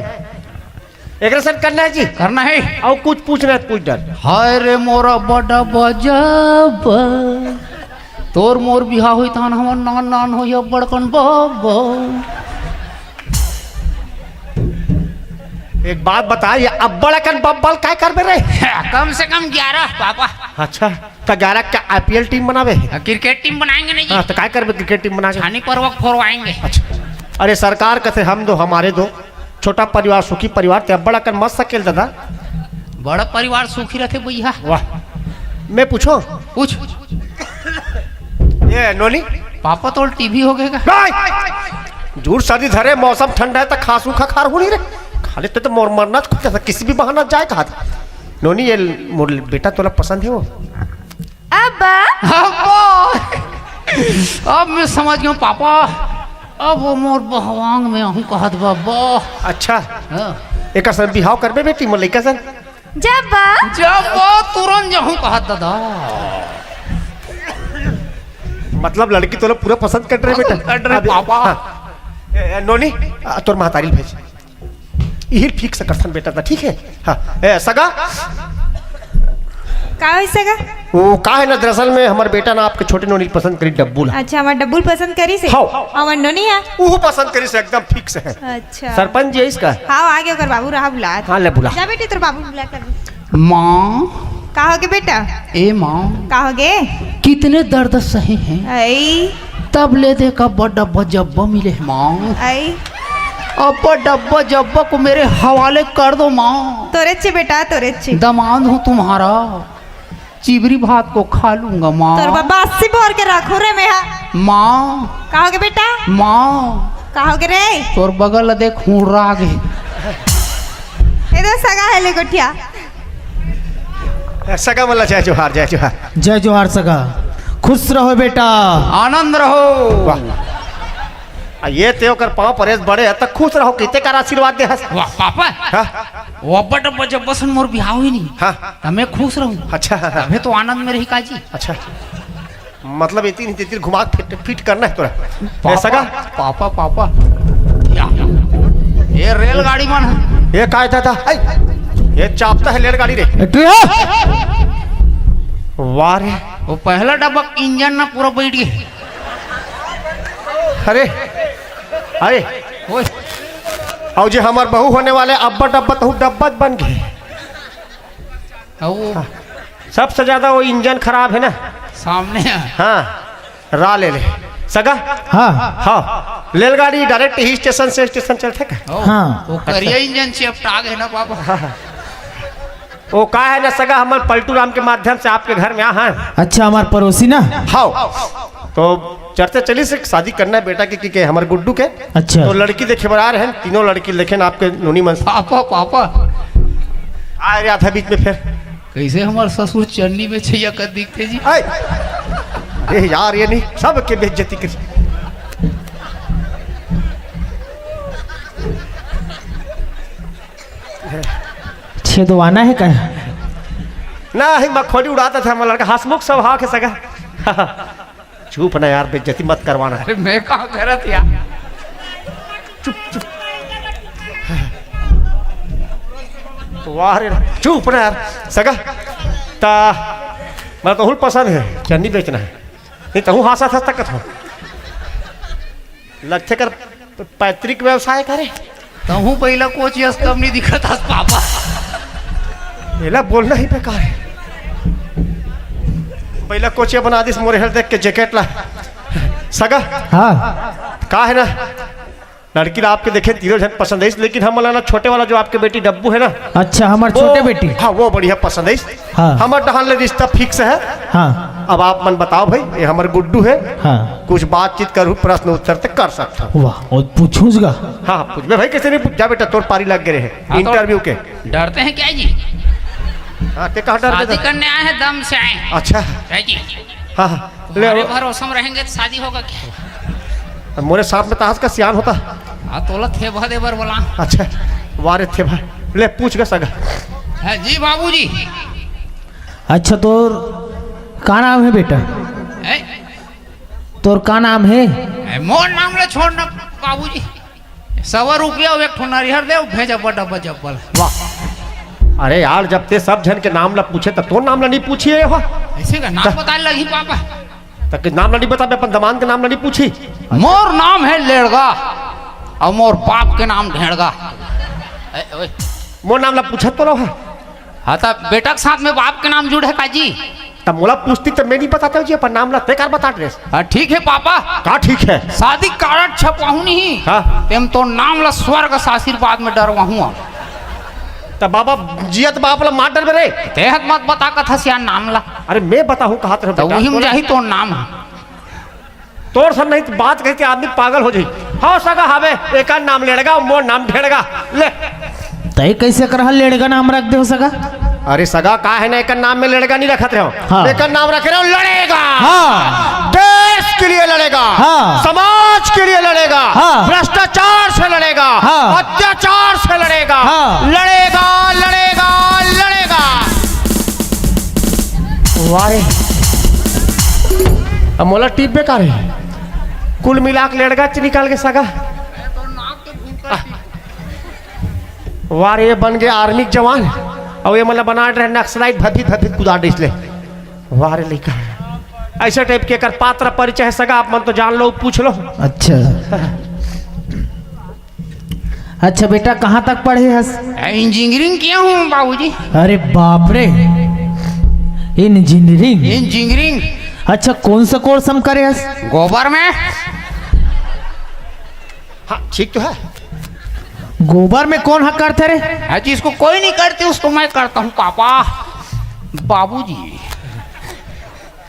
एकरे संग करना हे जी? करना हे। अउ कुछ पूछना हे त पूछ डार। हाय रे मोरा बड़ा बजाबा। तोर मोर बिहाव होही तहन हमर नान नान होही अब्बड़ कन बब्बा। एक बात बता, ये अब्बड़ कन बब्बा ल काय करबे रे? कम से कम ग्यारह पापा। अच्छा, त ग्यारह का IPL team बनाबे? हाँ, cricket team बनाएंगे नहीं जी। हाँ, त काय करबे cricket team बना के? छानी परवा फोरवाएंगे। अच्छा। अरे सरकार कथे हम दो हमारे दो। छोटा परिवार सुखी परिवार, ते अब्बड़ अकन मत सकेल दादा। बड़ा परिवार सुखी रथे भैया। वाह। मैं पूछो? पूछ। ये नोनी? पापा तोर टीबी हो गे का? नहीं। जूड़ सर्दी धरे, मौसम ठंडा हे त खांसू खखार होनी रे। खाली ते तो मोर मरना त खुद था, किसी भी बहाना जाए कहा था। नोनी, ये मोर बेटा तोला पसंद हे वो? अब्बा। अब्बा। अब मैं समझ गया हूँ पापा। अब वो मोर बहवांग में आहूँ कहत बा, अब्बा। अच्छा। हाँ। एकर संग बिहाव करबे बेटी, मोर लइका संग? जब्बा। जब्बा, तुरंत जाहूँ कहत दादा। मतलब लड़की तोला पूरा पसंद कर रहे बेटा? पसंद कर रहे अबे, पापा। हाँ। ए, ए, नोनी, आ, तोर महतारी ल भेज। इही ल fix करथन बेटा त, ठीक हे? हाँ, ए, सगा? का होइस सगा? वो का हे ना, दरअसल में हमर बेटा ना आपके छोटे नोनी ल पसंद करी, डब्बू ला। अच्छा, हमर डब्बू ल पसंद करिस हे? हाँ। हमर नोनी हे? उहू पसंद करिस हे, एकदम fix हे। अच्छा। सरपंच जी आइस का? हाँ, आ गे ओकर बाबू रहा बुलात। हाँ, ले बुला। जा बेटी, तोर बाबू ल बुला कर। माँ। का हो गे बेटा? ए माँ। का हो गे? कितने दर्द सहे हैं। आई। तब ले देख अब्बा डब्बा जब्बा मिले हैं माँ। आई। अब्बा डब्बा जब्बा को मेरे हवाले कर दो माँ। तोरे चे बेटा, तोरे चे। दामाद हूँ तुम्हारा, चिबरी भात को खा लूंगा माँ। तोर बाबा अस्सी बोर के रखो रे मैं हा। माँ। का हो गे बेटा? माँ। का हो गे रे? तोर बगल ला देख, हुड़रा गे। ए दे सगा हे ले गोठिया। सगा मन ला जय जोहार, जय जोहार। जय जोहार सगा। खुश रहो बेटा। आनंद रहो। वाह। आ ये ते ओकर पाँव परेस बड़े हे, त खुश रहो, किते कर आशीर्वाद दे हस। वाह, पापा। हाँ? वो अब्बड़ डब्बड़ जब बसन मोर बिहाव ही नहीं। हाँ। त मैं खुश रहूं। अच्छा। तभे तो आनंद में रही काजी। अच्छा। मतलब इतनी इतनी घुमा के फिट, फिट करना है तोरा। पापा, ए सगा? Papa, papa. या। ये रेलगाड़ी मन है। ये काय दादा? आई। ये चापता है रेलगाड़ी रे। ट्रेन। वाह रे। वो पहला डब्बा इंजन ना पूरा बैठ गया। अरे, अरे। ओए। और जे हमार बहू होने वाले अब्बा डब्बा तो डब्बा बन गए। अब वो सबसे ज्यादा वो इंजन खराब है ना। सामने है। हाँ, रा ले ले। सगा? हाँ। हाँ, रेलगाड़ी डायरेक्ट ही स्टेशन से स्टेशन चलते का? ओ, हाँ। वो करिया इंजन से अब टाग है ना बाबा। हाँ, हाँ। वो का है ना सगा, हमर पलटू राम के माध्यम से आपके घर में आ हैं। अच्छा, हमार पड़ोसी ना? हाँ। तो चर्चा चली से शादी करना है बेटा के, के, के हमर गुड्डू के। अच्छा। तो लड़की देखे बर आ रहे हैं, तीनों लड़की देखे ना आपके नोनी मन से। Papa, papa. आए रे आधा बीच में फिर। कैसे हमार ससुर चन्नी में छैया कर दिखते जी? आए। अरे यार, ये नहीं, सबके बेइज्जती कर। छेदवाना है का? ना, ही मखौड़ी उड़ाता था, हमारा लड़का हंसमुख स्वभाव के सगा। चुप ना यार, बेइज्जती मत करवाना। अरे, मैं कहाँ करत यार? चुप, चुप। वाह रे, चुप ना यार, सगा। ता, मैं तो हुल पसंद है, चन्नी बेचना है। नहीं, तहूँ हासा था तक था। लगथे कर पैतृक व्यवसाय करे। तहूँ पहिला कोच यस कम नहीं दिखत हस पापा। एला बोलना ही बेकार है। पहिला कोच ये बना दिस मोरे हल देख के जैकेट ला। सगा। हाँ। का है ना, लड़की ला आपके देखे तीनों जन पसंद है, लेकिन हम वाला ना छोटे वाला जो आपके बेटी डब्बू है ना। अच्छा, हमार वो, छोटे बेटी। हाँ, वो बढ़िया पसंद है। हाँ। हमर डहान ले रिश्ता फिक्स है। हाँ। अब आप मन बताओ भाई, ये हमर गुड्डू है। हाँ। कुछ बातचीत करू, प्रश्न उत्तर तक कर सकता हूँ। वाह, और पूछूंगा। हाँ, हाँ, पूछबे भाई, कैसे नहीं पूछ-, जा बेटा, तोर पारी लग गए हैं हाँ, तो इंटरव्यू के। डरते हैं क्या जी? हाँ, ते कहाँ डर शादी करने आए हैं, दम से आए हैं। अच्छा। क्या जी? हाँ, हाँ, ले तुम्हारे आओ। भरोसे में रहेंगे तो शादी होगा क्या? अब मोरे साथ में ताश का सियान होता। हाँ, तोला थेबा दे बर बोला। अच्छा, वारे थेबा। ले पूछ गा सगा। हाँ जी बाबूजी। अच्छा, तोर का नाम है बेटा? ए? तोर का नाम है? ए, मोर नाम ले छोड़ ना बाबूजी। सवा रुपया एक ठो नरिहर दे, भेज अब्बा डब्बा जब्बल। वाह। अरे यार, जब ते सब झन के नाम ला पूछे त तोर नाम ला नहीं पूछिए हो। ऐसे का नाम त- बता लगी पापा। त के नाम ला नहीं बताबे, अपन दमान के नाम ला नहीं पूछी। मोर नाम है लेड़गा और मोर बाप के नाम ढेड़गा। ए, ओए। मोर नाम ला पूछत तो रहो। हाँ, त बेटा के साथ में बाप के नाम जुड़े का जी? त मोला पूछती त मैं नहीं बताता जी, अपन नाम ला ते कर बता ड्रेस। हाँ, ठीक है पापा। का ठीक है? शादी कार्ड छपवाहूँ नहीं। हाँ। तेम तो नाम ला स्वर्ग से आशीर्वाद में डरवाहूँ। त बाबा जियत बाप ला मार डरबे रे। तेहत मत बता कथा सियान नाम ला। अरे मैं बताहूँ कहा तरह त बेटा। वही में जाही तोर नाम। तोर सन नहीं त बात कही के आदमी पागल हो जाई। हाँ सगा हवे, एकर नाम लेड़गा, मोर नाम ढेड़गा। ले। तय कैसे करहा लेड़गा नाम रख दे हो सगा? अरे सगा का है ना, एकर नाम में लेड़गा नहीं रखत रहो। हाँ। एकर नाम रखे रहो लड़ेगा। हाँ। देश के लिए लड़ेगा। हाँ। समाज के लिए लड़ेगा। हाँ। भ्रष्टाचार से लड़ेगा। हाँ। अत्याचार से लड़ेगा। हाँ। लड़ेगा, लड़ेगा, लड़ेगा। वाह रे। अब मोला टीप बेकार है। कुल मिला के लेड़गा च निकाल के सगा। वाह रे, ये बन गए आर्मी के जवान। और ये मतलब बना रहे नक्सलाइट, भथी भथी कुदा डिस ले। वाह रे लइका। ऐसे टाइप के एकर पात्र परिचय है सगा, आप मन तो जान लो, पूछ लो। अच्छा। अच्छा बेटा, कहाँ तक पढ़े हस? इंजीनियरिंग किया हूँ बाबूजी। अरे बाप रे, इंजीनियरिंग। इंजीनियरिंग। अच्छा, कौन सा कोर्स हम करे हस? गोबर में। हाँ, ठीक तो है। गोबर में कौन हा करथे रे? हाँ, जिसको कोई नहीं करते उसको मैं करता हूँ पापा। बाबूजी।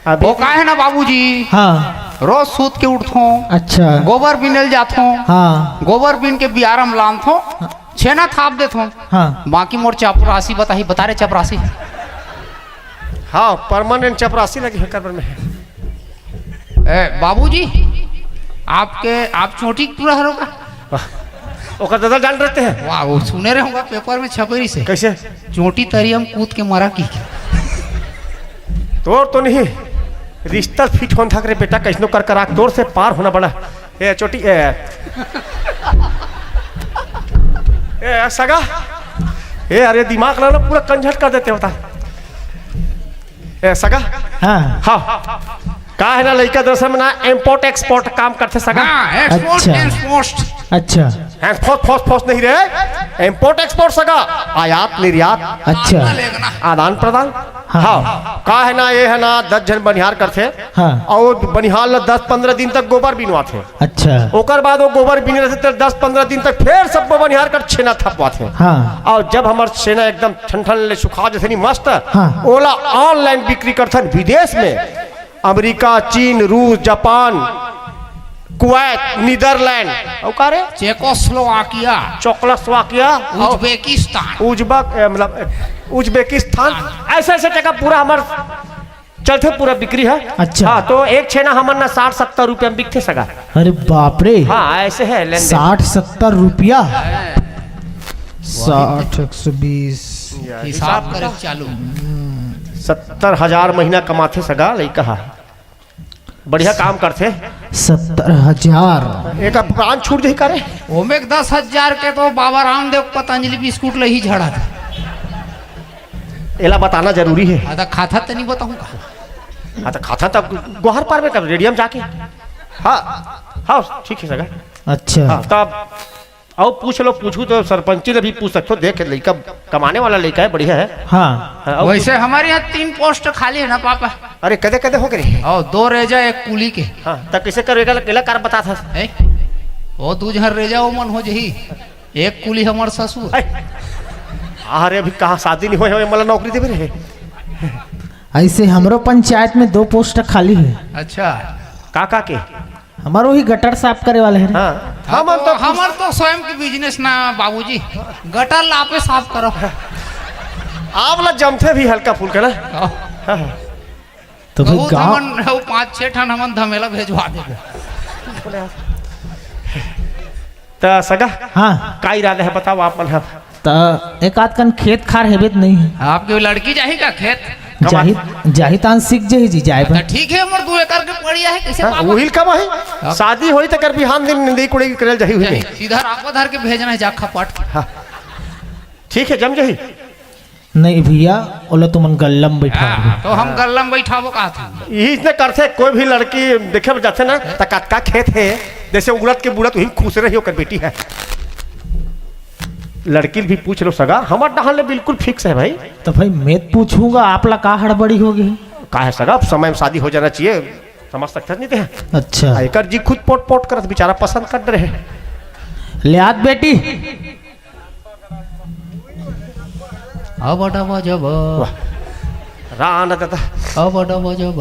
अभी वो का है ना बाबूजी, हाँ। रोज सूत के उठथों, अच्छा। गोबर बिनल जाथों, हाँ। गोबर बिन के बियारा म लानथों, छेना थाप देथों। हाँ। बाकी मोर चपरासी बताही, बता रे चपरासी। हाँ, परमानेंट चपरासी लगी है कर में। ए, बाबूजी, आपके, आप चोटी पूरा हरो का? ओकर दादा जान रहते हैं। वाह, वो सुने रहे होगा, पेपर में छपे रहिसे। कैसे? चोटी तरी हम कूद के मरा की। तोर तो नहीं, रिश्ता फिट होन थक रे बेटा, कैसनो कर करा, तोर से पार होना बड़ा। ए चोटी, ए, ए सगा, ए अरे दिमाग ला ना पूरा कंझट कर देते होता। ए सगा। हाँ। हाँ। का है ना, लइका दरअसल में ना इम्पोर्ट एक्सपोर्ट काम करथे सगा। हाँ, एक्सपोर्ट अच्छा। एक्सपोर्ट। अच्छा। एक्सपोर्ट फोर्स फोर्स नहीं रे, इम्पोर्ट एक्सपोर्ट सगा, आयात निर्यात। अच्छा। आदान प्रदान। हाँ। हाँ। का है ना, ये है ना, दस झन बनिहार करथे। हाँ। और बनिहार ल दस पंद्रह दिन तक गोबर बिनवाथे। अच्छा। ओकर बाद वो गोबर बिने रहथे, त दस पंद्रह दिन तक फिर सब बनिहार कर छेना थपवाथे। हाँ। और जब हमर छेना एकदम ठन ठन ले सुखा जथे नी मस्त, हाँ। ओला ऑनलाइन बिक्री करथन विदेश में, अमेरिका, चीन, रूस, जापान, कुवैत, नीदरलैंड, अउ का रे? चेकोस्लोवाकिया। चोकोस्लोवाकिया। उज्बेकिस्तान। उज्बक, ए, मतलब, ए, उज्बेकिस्तान। हाँ। ऐसे ऐसे जगह पूरा हमर चलथे पूरा बिक्री है। अच्छा। हाँ, तो एक छेना हमन ना साठ सत्तर रुपया में बिकथे सगा। अरे बाप रे। हाँ, ऐसे है लेन देन। साठ सत्तर रुपया। साठ, एक सौ बीस। हिसाब करे चालू। सत्तर हजार महीना कमाथे सगा लइका हा। बढ़िया काम करथे। सत्तर हजार। एक प्राण छूट जाही का रे? ओमे के दस हजार के तो बाबा रामदेव पतंजलि बिस्कुट ले ही झड़ा था। एला बताना जरूरी है। हाँ, तो खाता तो नहीं बताऊँ का? हाँ, तो खाता तो गोहर पार में कर, रेडियम जाके। हाँ, हाँ, ठीक है सगा। अच्छा। हाँ, तब अउ पूछ लो, पूछू तो सरपंची ले भी पूछ सकथो। देख, लइका कमाने वाला लइका है, बढ़िया है। हाँ। हाँ, अउ वैसे हमारे यहाँ तीन पोस्ट खाली है ना पापा? अरे, कदे कदे हो गए? और दो रेजा, एक कुली के। हाँ, त कैसे करेगा, केला कार बता था। ए? वो दू झन रेजा, वो मन हो जही। एक कुली हमर ससुर। ए, अरे, अभी कहाँ शादी नहीं होए, होए, मला नौकरी देवे रहे। ऐसे हमरो पंचायत में दो पोस्ट खाली है। अच्छा। का का के? हमारो ही गटर साफ करे वाला है रे। हाँ। हाँ, हमर तो तो, हमर तो स्वयं के बिजनेस ना बाबूजी, गटर ला पे साफ करो। आप ला जमथे भी हल्का फुल्का ना। हाँ। हाँ, हाँ। तो भाई बहुत गाँव हमन, वो पाँच छह ठन हमन धमेला भेजवा देबे। त सगा, हाँ। का इरादा है बताओ आप मन ह? त एक आध कन खेत खार हेबे त नहीं है। आपके लड़की जाही का खेत? कमा- जाही, जाही तान सीख जाही जी, जाए पर। त ठीक है, हमर दो एकड़ के पड़िया है, कैसे हाँ, पापा? उहिल कमाही। हाँ। शादी होई त कर बिहान दिन निंदई कुड़ई करल जाही उही जाही, में। सीधा रापा धर के भेजना है जा खपट। हाँ। ठीक है, जम जाही। नहीं भैया, ओला तुमन गल्ला में बैठा हाँ, दो। तो हम गल्ला में बैठाबो कहा था। यही इसने करथे, कोई भी लड़की देखे बर जाथे ना, त कतका खेत है, जैसे उड़त के बुड़त वही खुश रही ओकर बेटी है। लड़की भी पूछ लो सगा, हमर डहान ले बिल्कुल फिक्स है भाई। तो भाई मैं पूछूंगा, आप ला का हड़बड़ी हो गई? का है सगा, अब समय में शादी हो जाना चाहिए, समझ सकते नहीं थे। अच्छा। आ, एकर जी खुद पोट पोट करत बेचारा पसंद कर रहे। ले आत बेटी। अब डबा जब। वाह। रान दादा। अब डबा जब।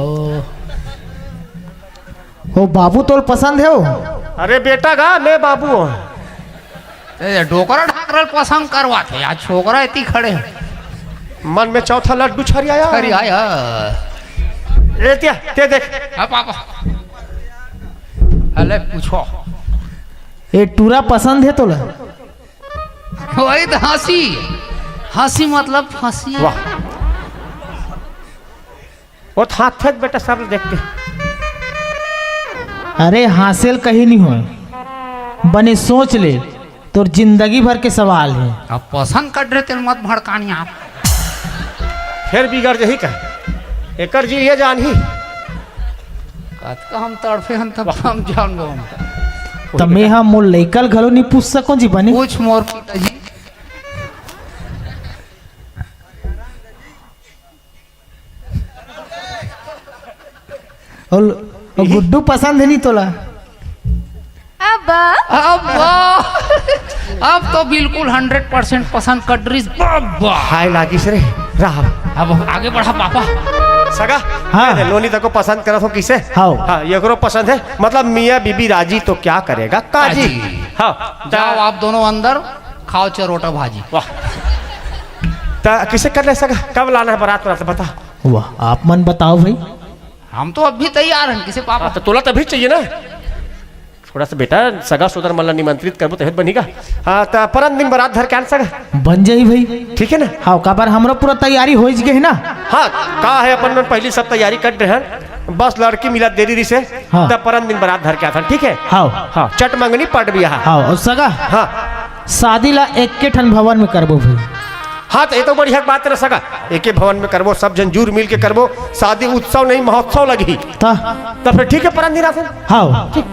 ओ बाबू तोल पसंद है वो? अरे बेटा गा, मैं बाबू हूँ। ए, डोकरा ढाकरल पसंद करवा थे, आज छोकरा इतनी खड़े हैं। मन में चौथा लड्डू छरी आया। छरी आया। ए, ते, ते देख। अब पापा। अले पूछो। ए, टूरा पसंद है तोला? वही तो हंसी, हंसी मतलब हंसी। वाह। वो तो हाथ फेंक बेटा, सब देख के। अरे हासिल कहीं नहीं होए, बने सोच ले, तोर जिंदगी भर के सवाल है। अब पसंद कर रहे तेल मत भड़कानी आप। फिर बिगड़ जही का, एकर जी ये जानही। कतका हम तड़फे हन तब हम जानबो हम। तब मैं हम मोर लइका ल घलो नहीं पूछ सको जी बने। पूछ मोर पिताजी। और, और गुड्डू पसंद है नहीं तोला? अब्बा। अब्बा। अब तो बिल्कुल हंड्रेड परसेंट पसंद कर रही बाबा। हाय लागिस रे राम। अब आगे बढ़ा पापा। सगा। हाँ। ये दे, नोनी तको पसंद करत हो किसे? हाँ। हाँ, ये करो पसंद है, मतलब मियाँ बीबी राजी तो क्या करेगा काजी। काजी। हाँ। जाओ आप दोनों अंदर, खाओ चरोटा भाजी। वाह। त किसे कर ले सगा? कब लाना है बारात, बारात बता। वाह, आप मन बताओ भाई। हम तो अभी तैयार हैं, किसे पापा? हाँ, तो तोला तभी चाहिए ना। थोड़ा सा बेटा, सगा सोदर मन ला निमंत्रित करबो, तभे त बनही गा। हाँ, त परन दिन बरात धर के आन सगा। बन जाही भाई। ठीक है ना? हाँ, काबर हमरो पूरा तैयारी होइच गे हे ना। हाँ, का है, अपन मन पहिली सब तैयारी कर रहे हैं, बस लड़की मिला देरी रिसे। हाँ। त परन दिन बरात धर के आथन, ठीक है? हाँ। हाँ, चट मंगनी पट बियाह। हाँ, अउ सगा? हाँ। शादी ला एके ठन भवन में करबो भाई। हाँ, त ये तो बढ़िया बात रह सगा, एके भवन में करबो, सब झन जुर मिल के करबो, शादी उत्सव नहीं महोत्सव लगही। त? त फिर ठीक है, परन दिन आथन। हाँ। ठीक।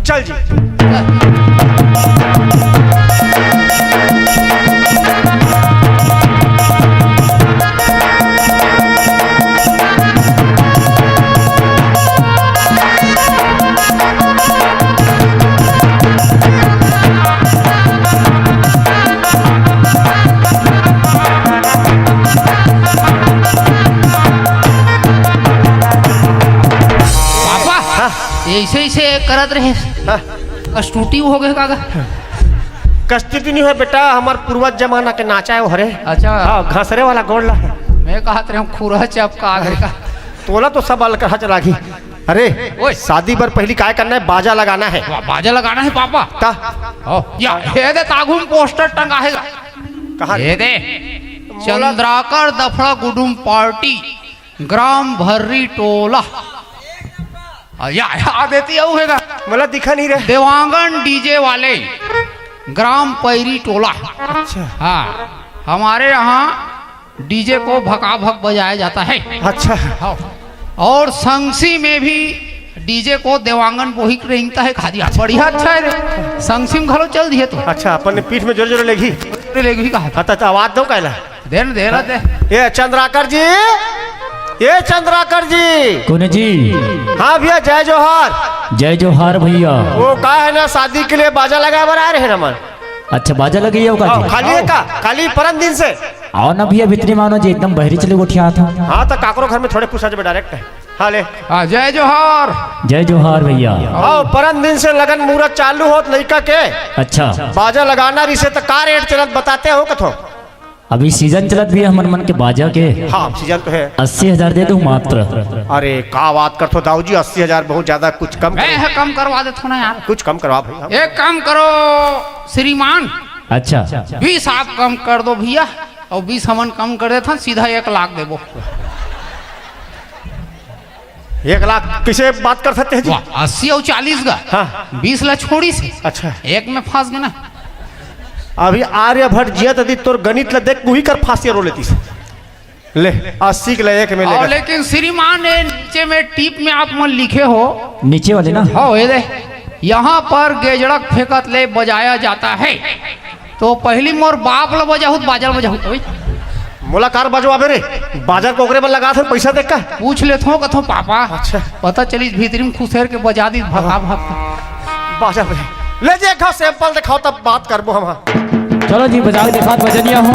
चल जी। पापा, हाँ। ऐसे ऐसे करत रहे। हाँ। कस्तूती हो गए का? कस्तूती नहीं हो बेटा, हमार पूर्वज जमाना के नाचा है वो हरे। अच्छा। हाँ, घसरे वाला गोड़ ला। मैं कहत रहे हूँ, खुरा चपका आ गए का? तोला तो सब अलग हच लागी। अरे, ओए। शादी बर पहली काय करना है? बाजा लगाना है। वा-, बाजा लगाना है पापा। ता? ओ, या, ये दे तागुम पोस्टर टंगा है। कहाँ? ये दे। मोला चंद्राकर दफड़ा गुडुम पार्टी, ग्राम भर्री टोला। आ, या, या देती अउ है का? मोला दिखा नहीं रहे। देवांगन डीजे वाले, ग्राम पैरी टोला। अच्छा। हाँ, हमारे यहाँ डीजे को भकाभक बजाया जाता है। अच्छा। हाँ। और संगसी में भी डीजे को देवांगन बोहिक रेंगता है खादिया। बढ़िया, अच्छा है रे। संगसी में घलो चल दिए तो। अच्छा, अपन ने पीठ में जोर जोर लेगी। जोर लेगी कहा। हाँ, तो आवाज दो कहला। दे न, दे न, दे। ये चंद्राकर जी, ये चंद्राकर जी। कौन जी? हाँ भैया, जय जोहार। जय जोहार भैया। वो का है ना, शादी के लिए बाजा लगाए बर आ रहे हैं ना मन। अच्छा, बाजा लगे हो का आओ, जी? खाली है का? खाली परन दिन से। आओ ना भैया, भीतरी मानो जी, एकदम बहरी चले गोठिया था। हाँ, तो काकरो घर में थोड़े कुछ आज डायरेक्ट है। हाँ, ले। हाँ, जय जोहार। जय जोहार भैया। आओ, परन दिन से लगन मुहूर्त चालू होत लइका के। अच्छा। बाजा लगाना रिसे त का रेट चलत बताते हो कथो? अभी सीजन चलत भी है हमर मन के बाजा के। हाँ, सीजन तो है। अस्सी हजार दे दूं मात्र। अरे, का बात करथो दाऊ जी, अस्सी हजार बहुत ज्यादा, कुछ कम करो। मैं है कम करवा देथो ना यार। कुछ कम करवा भाई। एक काम करो श्रीमान। अच्छा। बीस आप कम कर दो भैया, और बीस हमन कम कर देथन, सीधा एक लाख देबो। एक लाख कैसे बात कर सकते हैं जी? वाह, अस्सी और चालीस का। हाँ। बीस ला छोड़ी से। अच्छा। एक में फंस गए ना। अभी आर्यभट्ट जियत यदि तोर गणित ला देख, उही कर फांसी रो लेती से। ले, अस्सी के ला एक में और लेगा। लेकिन श्रीमान, ये नीचे में टीप में आप मन लिखे हो। नीचे वाले ना? हो, ये दे। यहाँ पर गेजड़क फेंकत ले बजाया जाता है। तो पहली मोर बाप ल बजाहू, बाजा ल बजाहू। ओए। मोला कार बजवाबे रे, बाजा ल ओकरे बर लगा थे, पैसा देख का। पूछ लेथो कथो पापा। अच्छा। पता चली भीतरी में खुसेर के बजा दी भका भका। बाजा बजा। ले जे एक घाव सैंपल दिखाओ, तब बात करबो हम। चलो जी, बजा के दिखा बजनिया हो।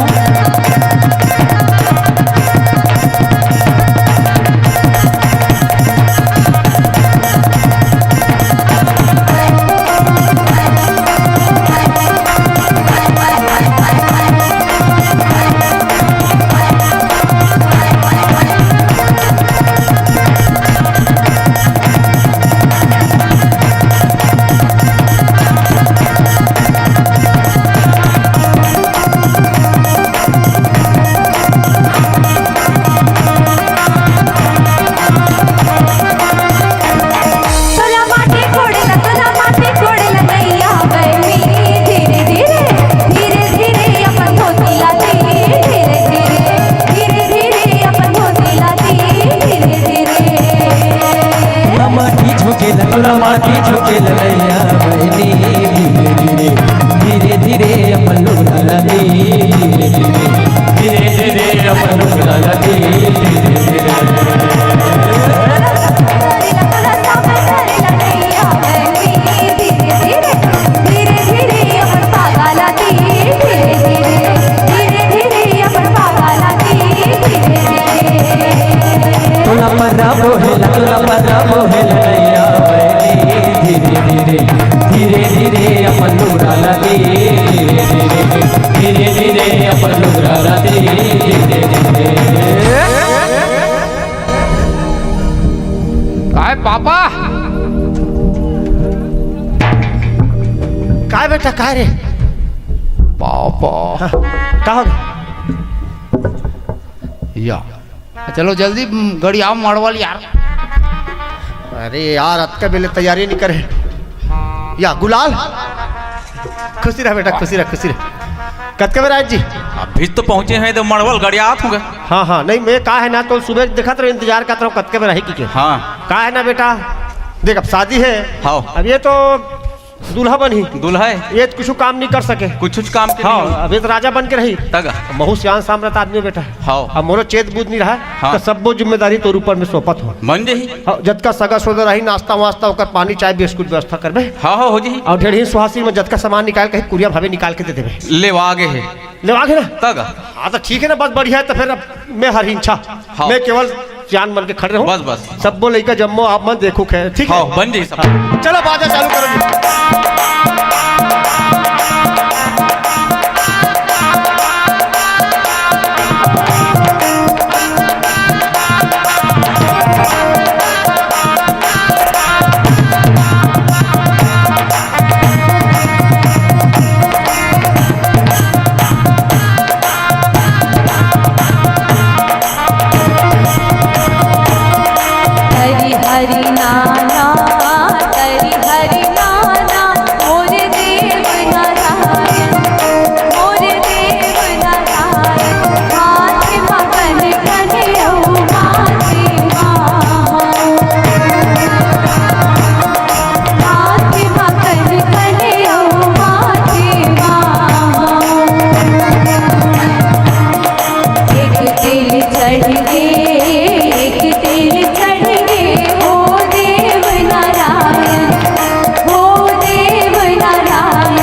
तोला माटी कोड़े ला, तोला माटी कोड़े ला नैया बहनी। धीरे धीरे, धीरे धीरे अपन धोती ला दी। धीरे धीरे, धीरे धीरे अपन धोती ला दी। धीरे धीरे। माटी झोंके ला, तोला माटी झोंके ला नैया बहनी। धीरे धीरे, धीरे धीरे अपन लुगड़ा ला दी। धीरे धीरे, धीरे धीरे अपन लुगड़ा ला दी। धीरे धीरे। तोला पर्रा बोहेला, तोला पर्रा बोहेला नैया बहनी। धीरे धीरे, धीरे धीरे अपन लुगड़ा ला दी। धीरे धीरे, धीरे धीरे अपन लुगड़ा ला अरे पापा। हाँ, का हो गया? या चलो जल्दी, म, गड़ी आओ मड़वल यार। अरे यार, अतका बेले तैयारी नहीं करे। या गुलाल, खुशी रह बेटा, खुशी रह, खुशी रह। कतके बेर आए जी? अभी तो पहुंचे हैं, तो मड़वल गड़ी आत होंगे। हाँ हाँ, नहीं, मैं का है ना, तो सुबह देखत रहो, इंतजार करत रहो कतके बेर आही की के। हाँ। का है ना बेटा, देख अब शादी है। हाँ। अब ये तो दूल्हा बनही। दूल्हा है। ये तो कुछ काम नहीं कर सके। कुछ कुछ काम के हाँ, नहीं हो। अभी तो राजा बन के रही। तगा। महू सियान सामरत आदमी बेटा है। हाँ। अब मोरो चेत बुध नहीं रहा, हाँ। तो सब्बो जिम्मेदारी तोर ऊपर में सौंपत हो। बन जही। हाँ, जतका सगा सोदर रही, नाश्ता वास्ता, ओकर पानी, चाय, बिस्कुट व्यवस्था करबे। हाँ, हाँ, हो जही। और ढेरही सुहासी में जतका सामान निकाल के कुरिया भाभी निकाल के दे देबे। लेवा आगे है। लेवा आगे ना? तगा। हाँ, तो ठीक है ना, बस बढ़िया है, तो फिर अब मैं हर हिंसा, हाँ। मैं केवल जान मन के खड़े रहूं। बस, बस। सब्बो लइका जम्मो आप मन देखू के, ठीक है? हाँ, बन जाई सब। चलो, बाजा चालू करो जी। हरि हरि नाना, हरि हरि नाना, मोर देव नारायण, मोर देव नारायण। हाथ मा कन कन अउ माथे मा, हाथ मा कन कन अउ माथे मा। एक तिल चढ़ गे, एक तिल चढ़ गे, ओ देव नारायण, ओ देव नारायण।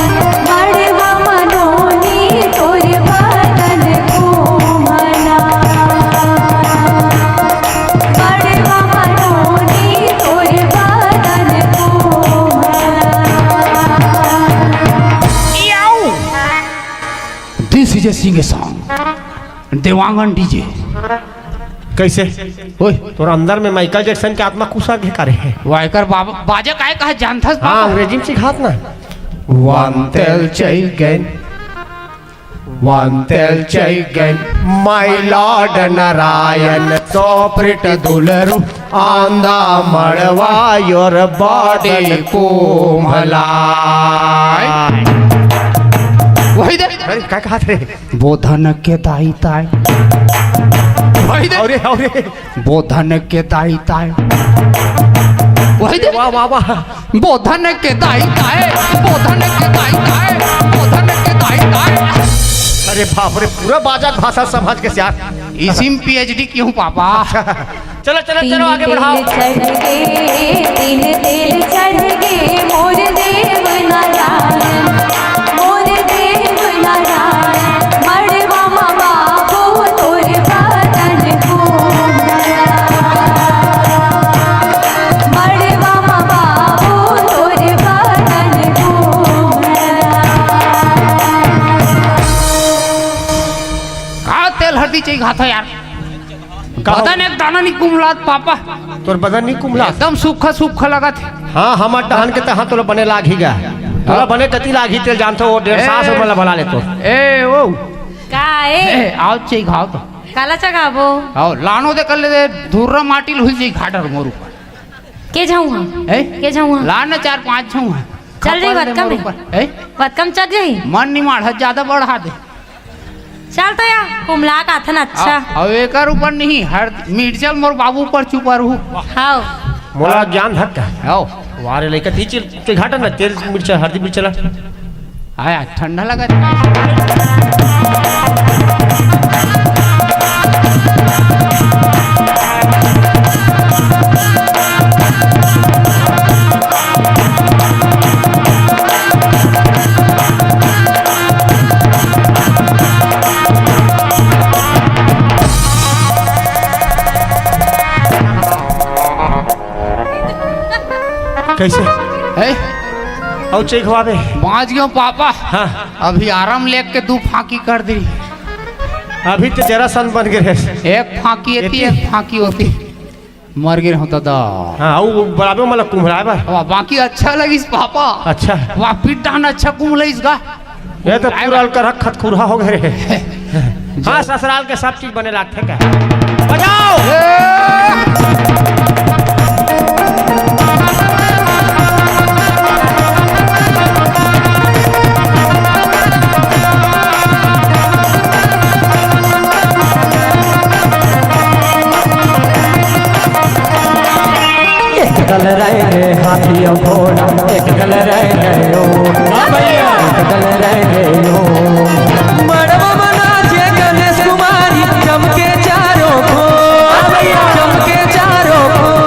मड़वा मनोनी तोर बदन कोमला, मड़वा मनोनी तोर बदन कोमला। This is a sing song. Dewangan DJ. कैसे? ओए। तोरा अंदर में माइकल जैक्सन के आत्मा कुसा के करे है। वायकर बाबा, बाजा काय कहा जानथस हाँ, बाबा? अंग्रेजी में सिखात ना। One tel chaigen, one tel chaigen, my lord Narayan, soft दुलरू, आंदा मड़वा, योर बॉडी कोमला। वही दे। अरे, का कहा थे? बोधन के दाई ताय। वही दे। अरे, अरे। बोधन के दाई ताय। वही दे। वाह, वाह, वाह। बोधन के दाई ताय, बोधन के दाई ताय, बोधन के दाई ताय। अरे बाप रे, पूरा बाजा भाषा समझ के सियार। इसी में पीएचडी क्यों पापा? चलो, चलो, चलो, आगे बढ़ाओ। तीन तिल चढ़ गे, तीन तिल चढ़ गे, मोर देव नारायण, मोर देव नारायण। मड़वा मा बाबू तोर बदन कोमला, मड़वा मा बाबू तोर बदन कोमला। का तेल हरदी चइघात हो यार? का हो? बदन एक दाना नहीं कुमलात पापा। तोर बदन नहीं कुमला? एकदम सूखा सूखा लगत हे। हाँ, हमर डहन के तहाँ तोला बने लाग ही गा। तोला बने कति लाग ही तेल जानथो, वो डेढ़ सौ ए, रुपया ला बना लेतो। ए, ओ। का ए? ए, आओ चइघाओ तो। काला चघाबो? आओ, लानो दे कर ले दे, धुर्रा माटी लुहिल जी घाटर मोर ऊपर। के जाऊँ हम? ए? के जाऊँ हम? लान चार पाँच जाऊँ हम। चल रही खपन दे बतकम मोर में। ऊपर। ए? बतकम चढ़ जाही? मन नहीं माढ़ा, ज्यादा बढ़ा दे। चल तो या, कुमला का थन अच्छा। अब, अब एकर ऊपर नहीं, हर मिर्चल मोर बाबू ऊपर चुपा रहू। हाव। मोला ज्ञान धक्का। हाव। वारे लइका ती चिल, चिल घाटा ना, तेल मिर्चा, हरदी मिर्चा ला। आया, ठंडा लगा। कैसे? है? अउ चेक हुआ बे? बाँच गयो पापा। हाँ। अभी आराम लेके दू फांकी कर दी। अभी तो जरा सन बन गए। एक फांकी एती, एती? एक फांकी होती। मर गे हो दादा। हाँ, वो बराबर मला कुम्हराए बर। वाह, बाकी अच्छा लगिस पापा। अच्छा। वाह, पीठ डाहन अच्छा कुम्हलाइस गा। ये तो पूरा अलकरहा खतखुरहा हो गए रे। हाँ, ससुराल के सब चीज बने लागथे का? बजाओ। एक दल रहे रे हाथी अउ घोड़ा, एक दल रहे रे ओ। हाँ भैया। एक दल रहे रे ओ। मड़वा मना जे गणेश कुमारी, चमके चारों ओर, हाँ भैया। चमके चारों ओर।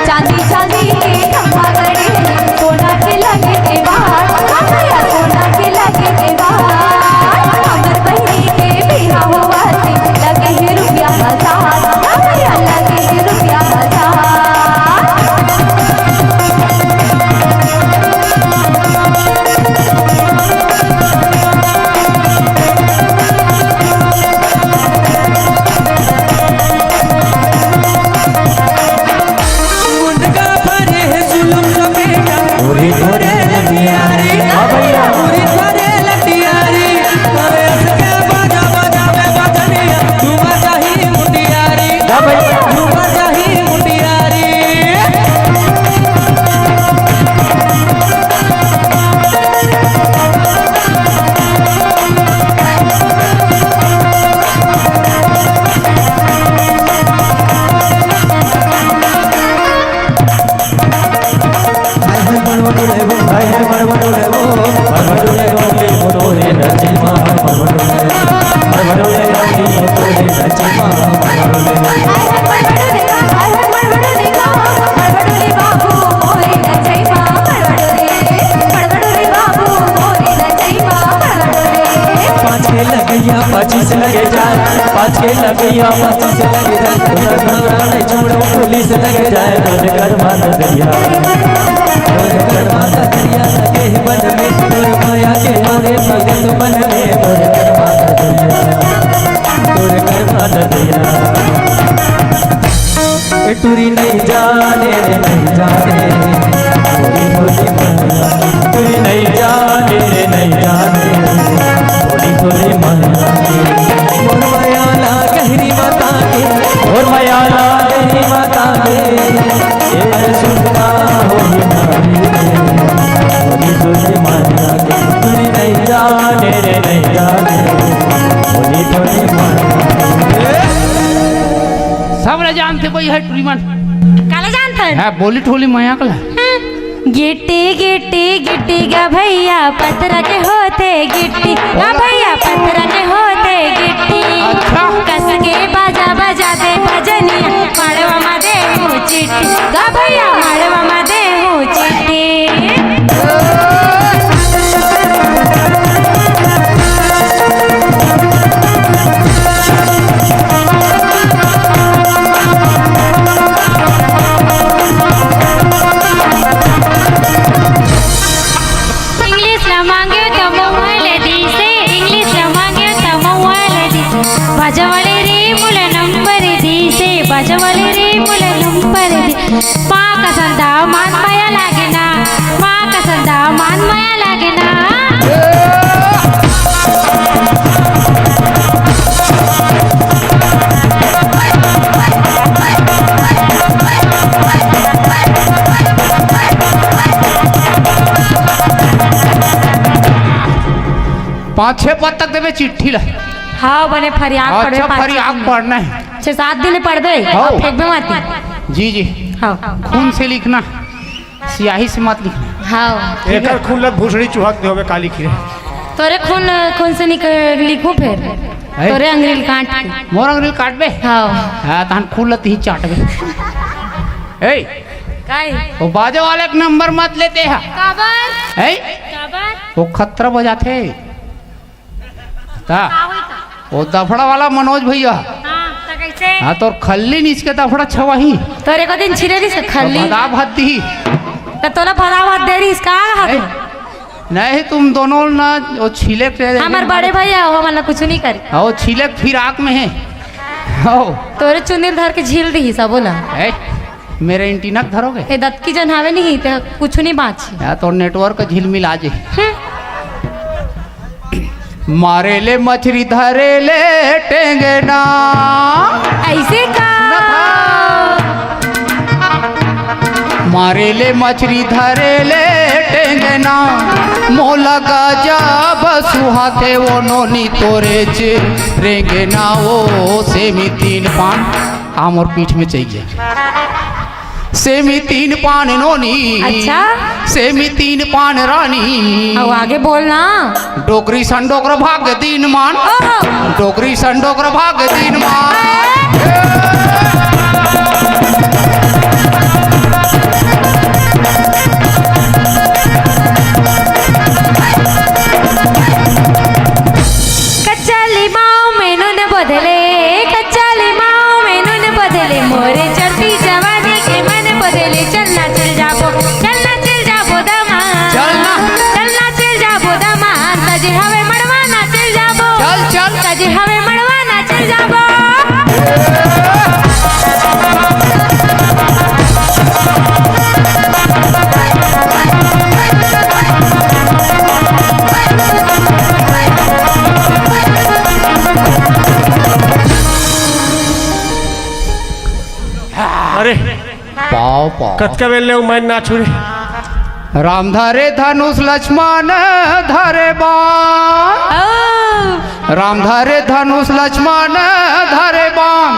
चांदी चांदी के खंभा गड़े, सोना के लगे के बार, भैया सोना के लगे के बार। हमर बहिनी के बिहा होवत हे, लगे हे रुपया हजार, भैया लगे हे रुपया हजार। मुंडका भरे हे जुलुम सपेटा, उरी भरे लटियारी। हाँ भैया। उरी भरे लटियारी। अरे असके बाजा बजावे बजनिया, झूमा जाही मुटियारी। हाँ भैया। झूमा जाही मुटियारी। पाछे लगैया पच्चीस लगे जाए, पाछे लगैया पच्चीस लगे जाए, उधर घबरा नहीं छोड़ो, पुलिस लगे जाए, तोरे कर्मा नजरिया, तोरे कर्मा नजरिया लगे ही बन में, तोरे माया के मारे मगन बन में, तोरे कर्मा नजरिया, तोरे कर्मा नजरिया। ए टूरी नहीं जाने रे, नहीं जाने। होली, होली मनाके। टूरी नहीं जाने रे, नहीं जाने। होली, होली मनाके। मोर मयाला गहरी माता के। मोर मयाला गहरी माता के। ए अरे सुनता होली मनाके। होली, होली मनाके। टूरी नहीं जाने रे, नहीं जाने। होली, होली मनाके। सब ल जानथे भाई, हे टूरी मन। काला जानथन? हाँ, बोली ठोली मया कला। हाँ। गिट्टी, गिट्टी, गिट्टी गा भैया, पथरा के होथे गिट्टी। गा भैया, पथरा के होथे गिट्टी। अच्छा। कस के बाजा बजाथे भजनिया, मड़वा म देहूँ चिट्ठी। गा भैया, मड़वा म देहूँ चिट्ठी। इंग्लिश ला मांगे त मउहा ल दीसे, इंग्लिश ला मांगे त मउहा ल दीसे। बाजा वाले रे मोला नंबर दीसे, बाजा वाले रे मोला नंबर दीसे। माँ का संदा मान माया लागे ना, माँ का संदा मान माया लागे ना। पाँच छह पद तक देबे चिट्ठी ला। हाँ, बने फरियाक पढ़बे, अच्छा, पाँच छह फरियाक दिन। पढ़ना है। छह सात दिन पढ़बे, हाँ। अउ फेंकबे माटी। जी, जी। हाँ। खून से लिखना, स्याही से मत लिखना। हाँ। एकर खून लग भूसड़ी चुहक दे होबे, का लिखी रे? तोरे खून, खून से निक-, लिखूं फेर। हैं? तोरे अंगरी ल काट के। मोर अंगरी ल काटबे? हाँ। हाँ, तहन खून ल तिही चाटबे। ए, काहे? वो बाजे वाले के नंबर मत लेते हैं। काबर? हैं? काबर? वो खतरा बजाथे। ता? का होई ता? वो दफड़ा वाला मनोज भैया। हाँ, त कैसे? हाँ, तोर खल्ली नीच के दफड़ा छवाही। तोरे को दिन छिले रहिस का खल्ली? भदा भात दी। त तोला भदा भात दे रहिस का? ए, नहीं, तुम दोनों ना, वो छिले के हमर बड़े भैया हो, हमन ला कुछ नहीं करे। हाँ, वो छिले के फिराक में है। हाँ। तोरे चुंदी ल धर के झील दिही सब बोला। ए, मेरे एंटीना के धरोगे? ए, दतकी जन हावे नहीं, ते कुछ नहीं बाँची। या तो नेटवर्क झिलमिला जे। हम्म। मारे ले मछरी धरे ले टेंगना। ऐसे का? मारे ले मछरी धरे ले टेंगना, मोला गजब सुहाथे वो नोनी तोरे चे रेंगना वो सेमी तीन पान। आ मोर पीठ में चढ़ जाए। सेमी तीन पान नोनी। अच्छा। सेमी तीन पान रानी। अब आगे बोल ना। डोकरी सन डोकर भाग दिन मान। ओहो। डोकरी सन डोकर भाग दिन मान। कच्चा लिमाऊ में नून बदले, कच्चा लिमाऊ में नून बदले, मोरे चढ़ती जवानी के मन बदले। चलना चल जाबो, चलना चल जाबो दमा। चलना। चलना चल जाबो दमा, सजे हवे मड़वा ना चल जाबो। चल, चल। सजे हवे मड़वा ना चल जाबो। अरे, पाव, पाव। कतका बेर ले मैं नाचू रे? राम धरे धनुष लक्ष्मण धरे बाण। ओ। राम धरे धनुष लक्ष्मण धरे बाण।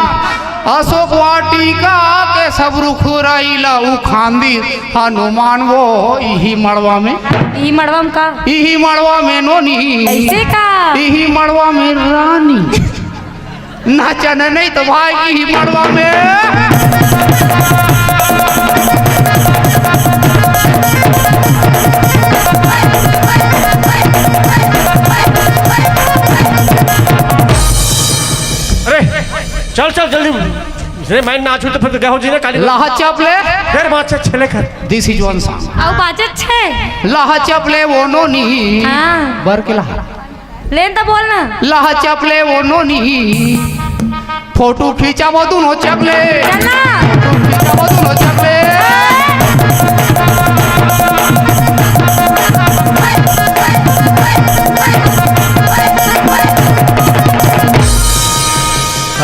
अशोक वाटिका के सब रुख राई ला उखांदी हनुमान वो इही मड़वा में। इही मड़वा में का? इही मड़वा में नोनी। ऐसे का? इही मड़वा में रानी। नाचन नहीं तो भाई की ही मड़वा में। अरे, चल, चल, जल्दी। अरे, मैं नाचू तो फिर तो गया हो जी ने काली। लाहा चपले। फिर बात से छेले कर। This is one song। आओ बाजे छे। लाहा चपले वो नोनी। हाँ। बर के लाहा। लेन त बोल ना। लाहा चपले वो नोनी। फोटो खींचाबो दोनों चपले। चलना। फोटो खींचाबो दोनों चपले।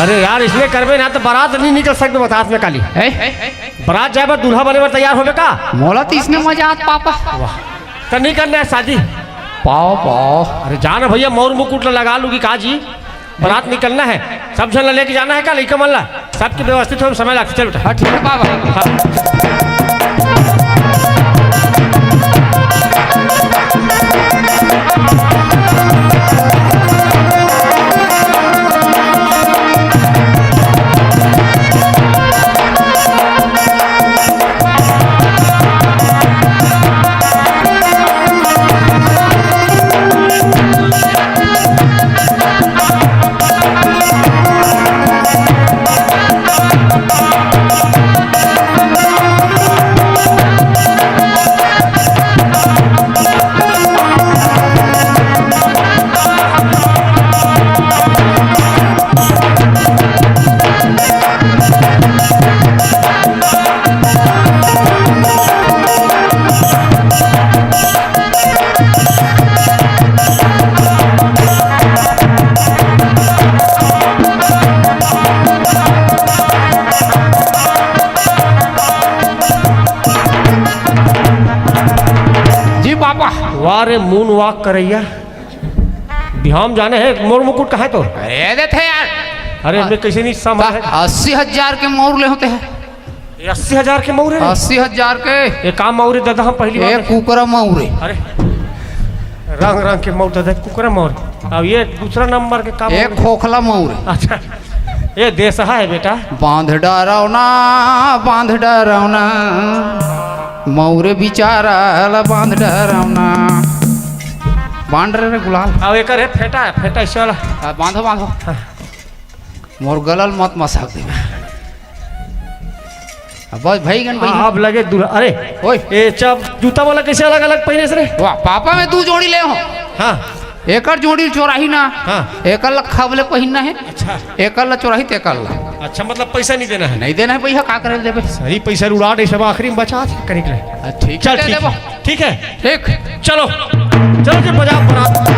अरे यार, इसने करबे ना तो बारात नहीं निकल सकते बतास में काली। हैं? बारात जाए बर दूल्हा बने बर तैयार होबे का? मोला तो इसने मजा आत पापा। वाह। तो नहीं करना है शादी? पाओ, पाओ। अरे जाना भैया, मौर मुकुट ला लगा लूगी का जी? बारात निकलना है, सब झन ला लेके जाना है का लइका मन ला? सबके व्यवस्थित हो समय लागथे। चल बेटा। हाँ, ठीक है बाबा। हाँ। जी पापा। वाह रे, moon walk करैया। बिहाम जाने है, मोर मुकुट कहाँ है तो? अरे देथे यार। अरे, मैं कैसे नहीं समझ। अस्सी हजार के मौर ले होते हैं। ये अस्सी हजार के मौर है? अस्सी हजार के। ये का मौर है दादा, हम पहली बार एक देखे। कुकरा मौर है। अरे, रंग रंग के मौर दादा, कुकरा मौर। अब ये दूसरा नंबर के का मौर एक है? खोखला मौर है। अच्छा, ये देसहा है बेटा। बांध डरावना, बांध डरावना, मौर बिचारा ला बांध डरावना। बांध रे, रे गुलाल। अब एकर है फेटा, फेटा इसे वाला। हाँ, बांधो, बांधो। हाँ। मोर गला ल मत मसक दे। अब बस भई गन भई। हाँ, अब लगे दूल्हा। अरे, ओए। ए, चप, जूता वाला कैसे अलग-अलग पहिने हस रे? वाह, पापा मैं दू जोड़ी ले हों। हाँ। एकर जोड़ी चोराही ना। हाँ। एकर ला खब ले पहिनना हे। अच्छा। एकर ला चोराही, तेकर ला। अच्छा, मतलब पैसा नहीं देना है? नहीं देना है भैया, का करे देबे? सही पैसा उड़ा दे सब, आखिरी में बचा थे, कनिक ले। हाँ, ठीक चल, है, दे ठीक देबो। है। ठीक है? ठीक। चलो, चलो जी, बजाओ बारात।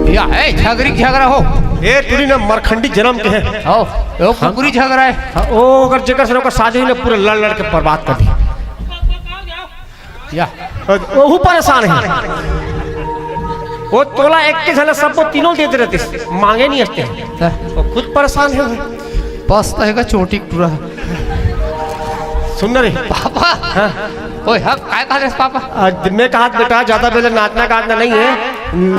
या, ए, झगरी झगरा हो। ए, टूरी ना मरखंडी जन्म के है। हो, ओ कुकुरी झगरा है। हाँ, ओ, अगर जेकर से ओकर शादी हुई ना, पूरा लड़ लड़ के बर्बाद कर दी। या। ओहू परेशान है। वो तोला एक के झलक सबको तीनों देते रहते, मांगे नहीं हटते। हाँ। वो खुद परेशान है। पस्त है का चोटी टूरा। सुन ना रे। पापा। हाँ। ओए, हक, काय कहा रे पापा? आज मैं कहा बेटा, ज्यादा बेला नाचना गाना नहीं है,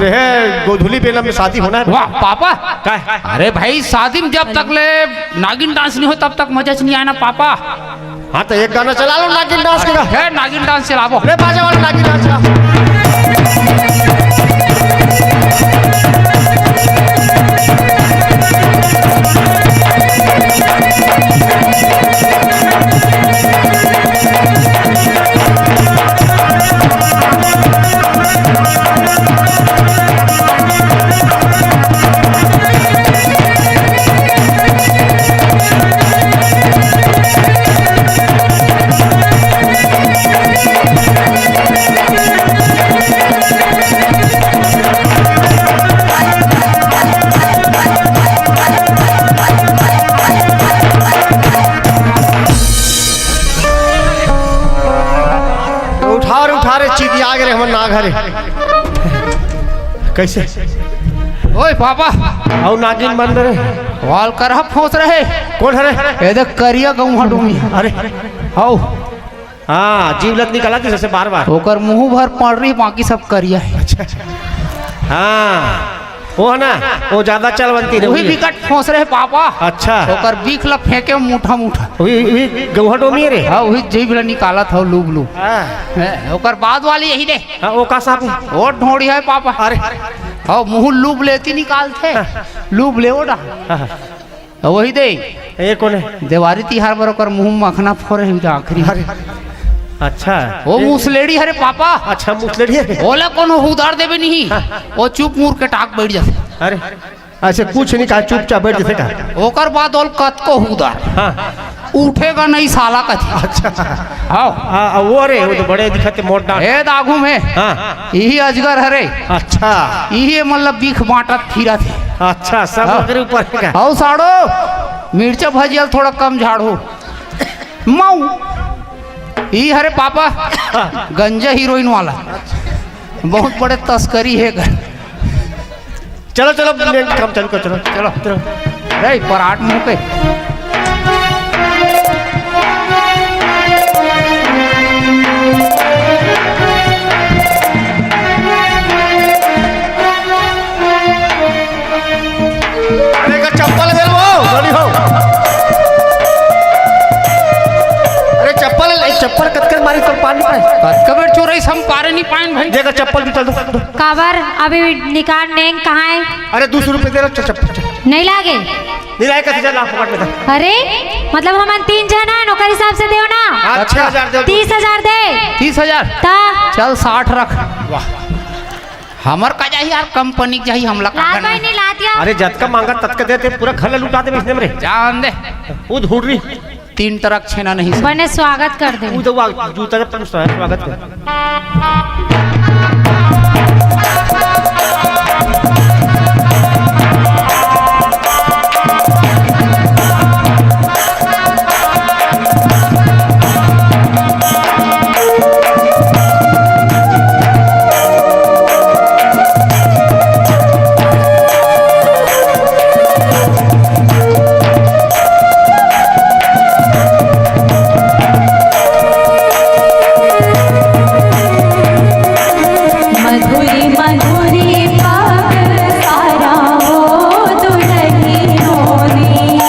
है गोधुली बेला में शादी होना है। वाह, पापा। काय? अरे भाई, शादी में जब तक ले नागिन डांस नहीं हो, तब तक मजा नहीं आना, पापा। हाँ, तो एक गाना चला लो नागिन डांस के। है, नागिन डांस चलाबो। ले, बाजा वाला नागिन डांस चला। उठा रे, उठा रे, चीती आ गए हमर नाग हरे। कैसे? ओए पापा। आओ नागिन बन रे। वाल कर फोस रहे। कौन हरे? ये देख करिया गौंहा डोमी। अरे। आओ। हाँ, जीव लत निकाला थी सबसे बार बार। ओकर मुंह भर पड़ रही, बाकी सब करिया है। अच्छा, अच्छा। हाँ, वो है ना, वो ज्यादा चलवंती रे, वही वही। विकट फोस रहे पापा। अच्छा। ओकर बीख ला फेंके मुठा मुठा। वही, वही गौहा डोमी रे। हाँ, वही जीव ला निकालत हो लूब लूब। हाँ। हैं, ओकर बाद वाली यही दे। हाँ, वो का साहब? वो ढोड़ी है पापा। अरे। हाँ, मुंह लूब लेती निकालते। हाँ। लूब ले वो डा। हाँ, हाँ। वही दे। ये कौन है? देवारी तिहार बर ओकर मुंह में मखना फोरे हुई आखिरी। अरे। अच्छा। वो ए- मुसलेड़ी हरे पापा। अच्छा, मुसलेड़ी हरे। ओला कोनो हुदार देबे नहीं। हाँ। वो चुप मुर के टाक बैठ जाथे। अरे, अच्छा, कुछ नहीं कहा, चुपचाप बैठ जाथे का? ओकर बाद ओल कतको हुदार। हाँ। उठेगा नहीं साला कथे। अच्छा। हाँ। हाँ, वो रे, वो तो बड़े दिखते मोट डांट। ए दागू में। हाँ। यही अजगर हरे। अच्छा। यही मतलब बीख बांटत फिरत हे। अच्छा, सब हाँ। ओकरे ऊपर है का? आओ साड़ो, मिर्चा भजिया ल थोड़ा कम झाड़ो। मऊ। ई हरे पापा, गंजा हीरोइन वाला। बहुत बड़े तस्करी हे कर। चलो, चलो, नेंग काम चालू कर, चलो। चलो। चलो। रे, पराठ मुंह के। अरे, का चप्पल दे वो, बड़ी हो। अरे, चप्पल, ए, चप्पल कतकर मारी तो पानी पाए। कतका बेर चोरई हम पारे नहीं पाएन भाई। देखा, चप्पल जूता दो, दो। काबर अभी निकाल नेंग कहाँ है? अरे, दो सौ रुपये दे रहा, चल, चप्पल, चल। नहीं लागे। नहीं लाए, कैसे चल, ला, पकड़ में था। अरे, मतलब हमन तीन झन हन, ओकर हिसाब से देव ना। हाँ, अच्छा। छह हजार दे। तीस हजार दे। तीस हजार? ता। चल, साठ रख। वाह। हमर का जाही यार, कंपनी के जाही, हमला का लात करना भाई है? नहीं लात यार। अरे, जतका मांगा ततका देते, पूरा घर ला लुटा देबे इसने मेरे। जान दे। वो धुड़ रही। तीन ट्रक छेना नहीं सही। बने स्वागत कर दे। वो तो वा-, जूता जब तक स्वागत कर। मधुरी मधुरी पग सारा हो दुलहिनो नी।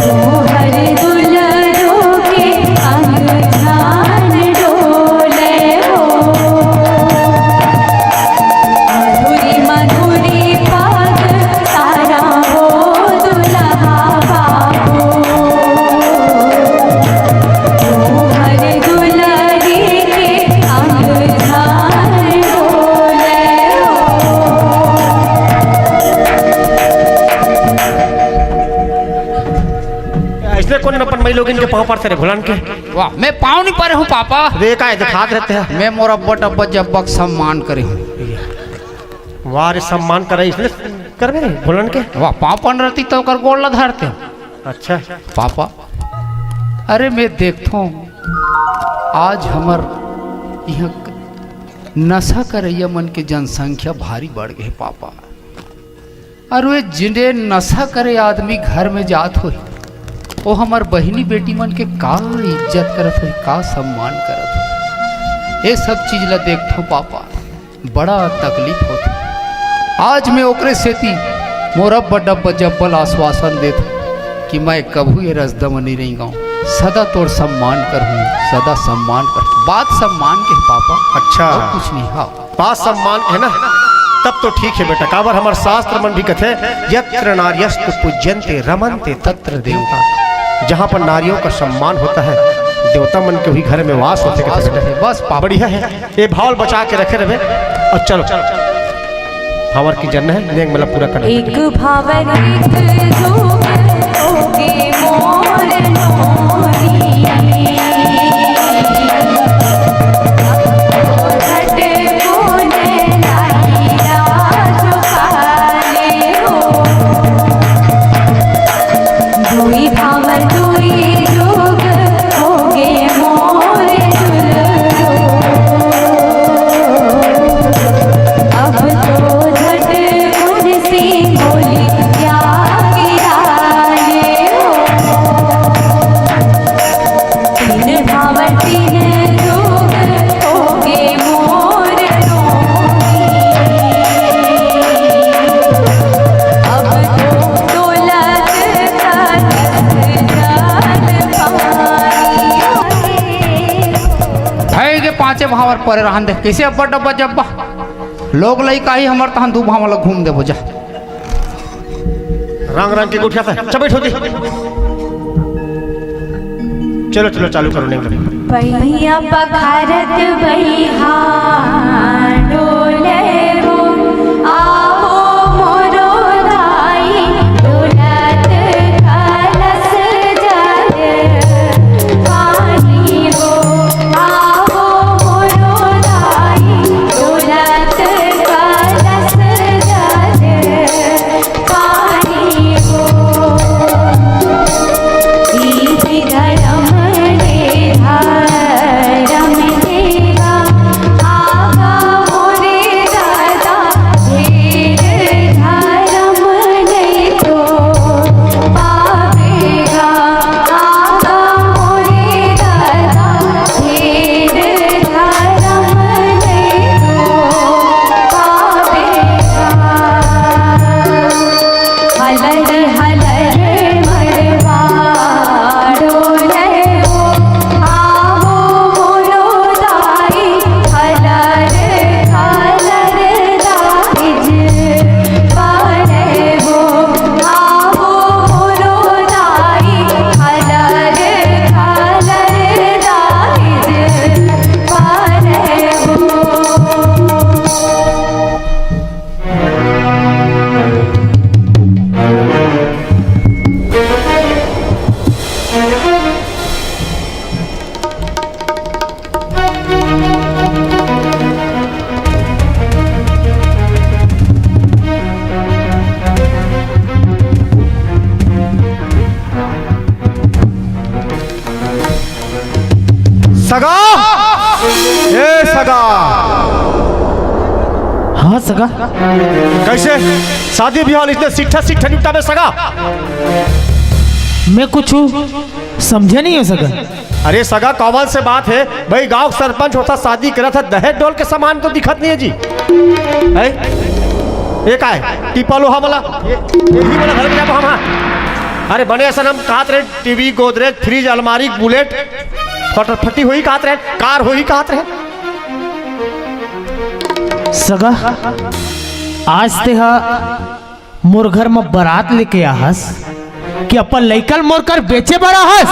तोहर दुलरो के अंग जान डोले हो। मधुरी मधुरी पग सारा हो दुलहा बाबू। तोहर दुलरी के अंग झान डोले हो। इसलिए कौन अपन मई लोगिन के पाँव पड़ते रे भुलन के? वाह, मैं पाँव नहीं पड़े हूँ पापा। देखा है, दिखात रहते हैं। मैं मोर अब्बा डब्बा जब्बा के सम्मान करे हूँ। वाह रे, सम्मान करे इसलिए करबे रे भुलन के। वाह, पाँव पन रहती तो ओकर गोड़ ला धरते। अच्छा। पापा, अरे मैं देखथों, आज हमर यहाँ क-, नशा करैया मन के जनसंख्या भारी बढ़ गए पापा। अरे वे जिने नशा करे आदमी घर में जात होही, वो हमर बहिनी बेटी मन के का इज्जत करत होही, का सम्मान करत होही, ये सब चीज ला देखथों पापा। बड़ा तकलीफ होथे। आज मैं ओकरे सेती मोर अब्बा डब्बा जब्बा ल आश्वासन देत हूँ कि मैं कभू ये रजदम नइ रेंगव, सदा तोर सम्मान करहूँ, सदा सम्मान करहूँ। बात सम्मान के हे पापा। अच्छा। अउ कुछ नहीं। हाँ। बात सम्मान के हे ना, तब तो ठीक हे बेटा। काबर हमर शास्त्र मन भी कथे, "यत्र नार्यस्तु पूज्यन्ते रमन्ते तत्र देवता।" जहाँ पर नारियों का सम्मान होता है, देवता मन के भी घर में वास होथे, कथे वास बेटा। होथे, बस पापा। बढ़िया हे। ये भाव ल बचा के रखे रहे। और चलो, भावर की जन है, नेंग मला पूरा करना। एक भावर एक जोग होगे मोर नोनी। घट कोन लाई राजो काले हो। दुई भावर दुई जोग होगे मोर दुलरो। अब तो झट कुन सिंगोली क्या गिराने हो। तीन भावर तीन जोग होगे मोर नोनी। अब तो डोलत जात जान पानी। है के पांचे भावर परे रहन दे। कइसे अब्बा डब्बा जब्बा? लोग लइका ही हमर तहन दू भावर ला घूम देबो जा। रंग रंग के गोठिया से चबैठ होती। चलो चलो, चालू करो, नहीं करो। भैया पखारत बइहा डोले वो, आवो मोरो दाई डोलत कलस जल पानी वो, आवो मोरो दाई डोलत कलस जल पानी वो। ई धरम ने धरम देवा, आगा मोरे दादा, ढेर धरम नहीं तो पावेगा। आगा मोरे दादा, ढेर धरम नहीं तो पावेगा। हलर हलर मड़वा डोले वो, आवो मोरो दाई, हलर हलर दाई जी पाले वो, आवो मोरो दाई, हलर हलर दाई जी पाले वो। सगा, ए सगा। हाँ सगा। कैसे शादी बिहाव इतने सिट्ठा सिट्ठा निपटाबे सगा? मैं कुछ समझे नहीं हो सगा। अरे सगा, कौन से बात है भाई, गांव के सरपंच होता, शादी करत है, दहेज डोल के सामान तो दिखत नहीं है जी। है? ये का है? टीपा लोहा वाला? ये, ये ही वाला घर में जाबो हम, हाँ। अरे बने असन हम कहत रहे, टीवी, गोदरेज, फ्रिज, अलमारी, बुलेट, फटफटी होही कहत रहे, कार होही कहत रहे। सगा, आज तेहा मोर घर म बरात लेके आहस कि अपन लइका ल मोर कर बेचे बर आहस?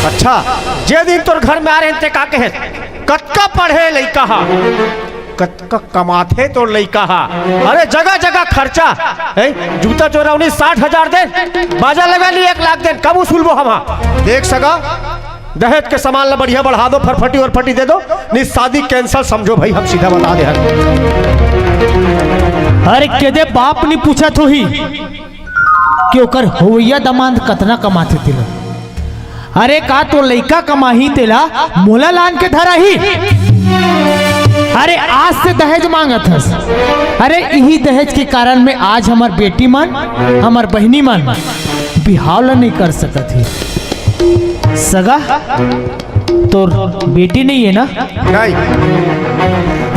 अच्छा, जे दिन तोर घर में आ रहे ते का कहे, कतका पढ़े लइका हा, कतका कमाथे तोर लइका हा? अरे जगह जगह खर्चा है, जूता चोरौनी साठ हजार दे, बाजा लगा ली एक लाख दे, कब वसूलबो हम? देख सगा, दहेज के सामान ला बढ़िया बढ़ा दो, फरफटी वरफटी दे दो, नहीं शादी cancel समझो भाई, हम सीधा बता दे हन। अरे केदे बाप नहीं पूछत होही कि ओकर होवइया दमांद कतना कमाथे तेला। अरे का तोर लइका कमाही तेला मोला लान के धराही? अरे आज से दहेज मांगत हस। अरे इही दहेज के कारण में आज हमर बेटी मन, हमर बहिनी मन बिहाव ला नहीं कर सकत ही। सगा, तोर बेटी नहीं है ना? नहीं।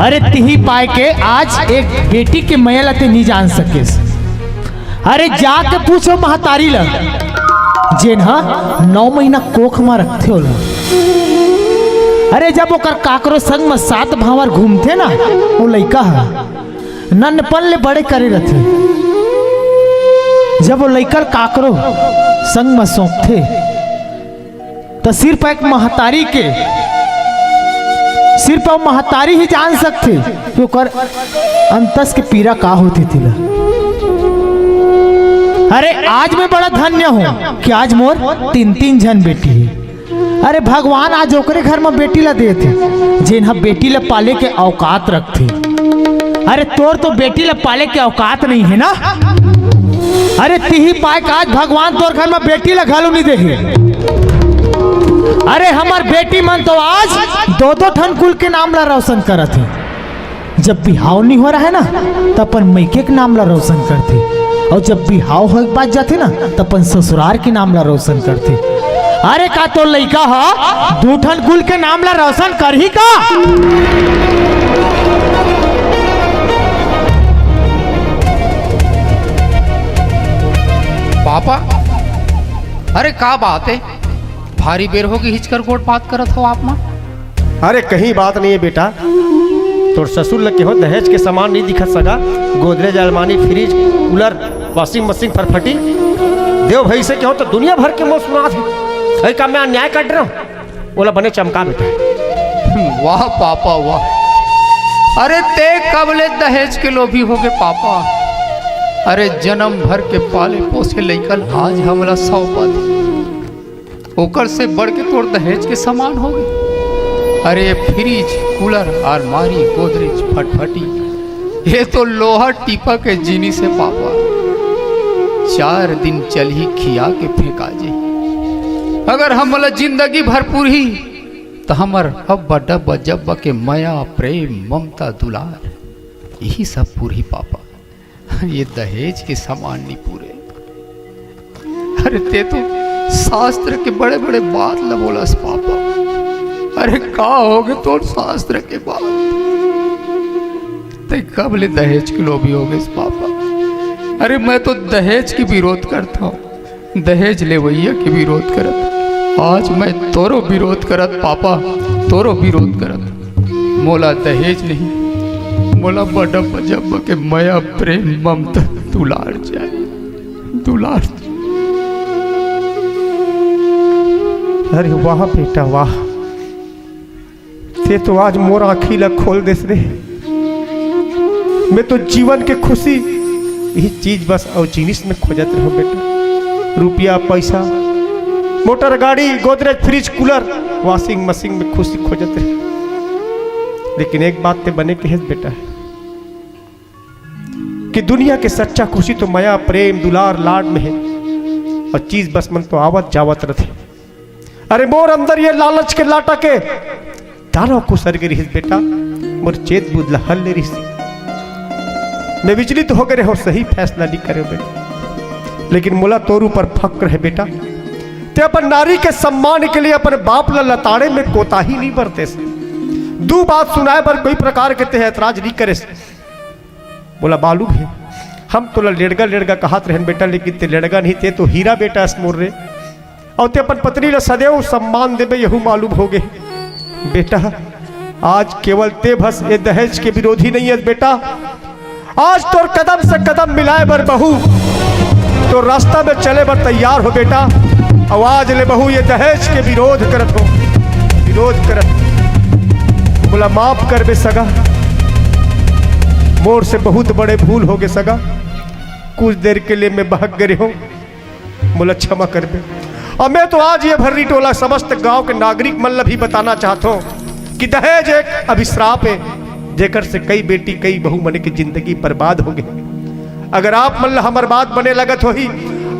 अरे तिही पाए के आज एक बेटी के मया ला ते नहीं जान सकेस। अरे जाके पूछो महतारी ला, जेन हा नौ महीना कोख मा रखथे ओला। अरे जब ओकर काकरो संग मा सात भांवर घूमथे ना, वो लइका हा नन्नपन ले बड़े करे रथे। जब वो लइका ल काकरो संग म सौंपथे, त सिर्फ एक महतारी के, सिर्फ वो महतारी ही जान सकथे कि ओकर अंतस के पीरा का होथे तेला। अरे, आज मैं बड़ा धन्य हूँ कि आज मोर तीन-तीन झन बेटी हे। अरे भगवान आज ओकरे घर म बेटी ला देथे, जेन ह बेटी ला पाले के औकात रखथे। अरे तोर तो बेटी ला पाले के औकात नहीं है ना। अरे तिही पाए का आज भगवान तोर घर म बेटी ला घलो नहीं देहे। अरे हमर बेटी मन तो आज दो-दो ठन कुल के नाम ला रोशन करत हे। जब बिहाव नहीं हो रहा है ना, त अपन मइके के नाम ला रोशन करथे, अउ जब बिहाव होए के बाद जाथे ना, त अपन ससुरार के नाम ला रोशन करथे। अरे का तोर लइका ह दू ठन कुल के नाम ला रोशन करही का? पापा, अरे का बात है? भारी बेर होगे हिचकर गोठ बात करत हो आप मन। अरे कहीं बात नहीं है बेटा, तोर ससुर ल केहो दहेज के सामान नहीं दिखत सगा, गोदरेज, अलमारी, फ्रिज, कूलर, वॉशिंग मशीन, फरफटी। देव भई से कहो तो दुनिया भर के मोर सुनात हे। अई का मैं अन्याय कर रहा हूँ? ओला बने चमका बेटा। वाह पापा वाह। अरे ते कब ले दहेज के लोभी होगे पापा? अरे जन्म भर के पाले पोसे लइका ल आज हमला सौंपत हे। ओकर से बढ़ के तोर दहेज के समान होगे। अरे फ्रिज, कूलर, अलमारी, गोदरेज, फटफटी, ये तो लोहा टीपा के जिनिस हे पापा। चार दिन चलही, खिया के फेंका जाही। अगर हमला जिंदगी भर पूरही त हमर अब्बा डब्बा जब्बा के मया, प्रेम, ममता, दुलार, यही सब पूरही पापा। ये दहेज के समान नइ पूरे। अरे ते तो शास्त्र के बड़े बड़े बात ल बोलस पापा। अरे का होगे तोर शास्त्र के बात? ते कब ले दहेज के लोभी होगेस पापा? अरे मैं तो दहेज के विरोध करत हूँ, दहेज लेवइया के विरोध करत। आज मैं तोरो विरोध करत पापा, तोरो विरोध करत। मोला दहेज नहीं, मोला बड़ा बजब के मया, प्रेम, ममता, दुलार चाही, दुलार। अरे वाह बेटा वाह, ते तो आज मोर आँखी ला खोल देस रे। मैं तो जीवन के खुशी यही चीज बस अउ जिनिस में खोजत रहो बेटा, रुपया पैसा, मोटर गाड़ी, Godrej, fridge, cooler, washing machine में खुशी खोजत रहे। लेकिन एक बात ते बने कहेस बेटा, कि दुनिया के सच्चा खुशी तो मया, प्रेम, दुलार, लाड में हे, अउ चीज बस मन तो आवत जावत रथे। अरे मोर अंदर ये लालच के लाटा के दानव खुसर गे रिहिस बेटा, मोर चेत बुध ल हर ले रिहिस। मैं विचलित होगे रहेंव, सही फैसला नइ करेंव बेटा, लेकिन मोला तोर ऊपर फक्र हे बेटा, ते अपन नारी के सम्मान के लिए अपन बाप ल लताड़े में कोताही नइ बरतेस। दू बात सुनाए बर कोई प्रकार के ते एतराज नइ करेस। मोला मालूम हे, हम तोला लेड़गा लेड़गा कहत रहेन बेटा, लेकिन ते लेड़गा नहीं, ते तो हीरा बेटा अस मोर रे। अउ ते अपन पत्नी ला सदैव सम्मान देबे, यहू मालूम होगे। बेटा, आज केवल ते बस ये दहेज के विरोधी नहीं हे बेटा, आज तोर कदम से कदम मिलाए बर बहू, तोर रास्ता में चले बर तैयार हो बेटा। अउ आज ले बहू ये दहेज के विरोध करत हो, विरोध करत। मोला माफ करबे सगा, मोर से बहुत बड़े भूल होगे सगा। कुछ देर के लिए मैं बहक गे रहेंव, मोला क्षमा करबे। अउ मैं तो आज ये भर्री टोला समस्त गांव के नागरिक मन ल भी बताना चाहत हंव कि दहेज एक अभिश्राप हे, जेकर से कई बेटी, कई बहू मन के जिंदगी बर्बाद होगे। अगर आप मन ल हमर बात बने लगत होही,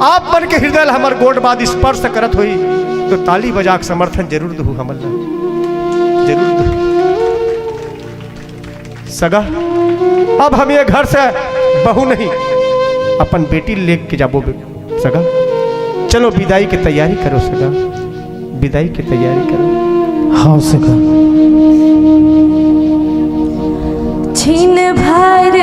आप मन के हृदय ल हमर गोठ बात स्पर्श करत होही, तो ताली बजा के समर्थन जरूर दहू हमन ल, जरूर दहू। सगा, अब हम ये घर से बहू नहीं, अपन बेटी लेके जाबो बे-, सगा। चलो, विदाई के तैयारी करो सगा, विदाई के तैयारी करो। हाँ सगा। छिन भर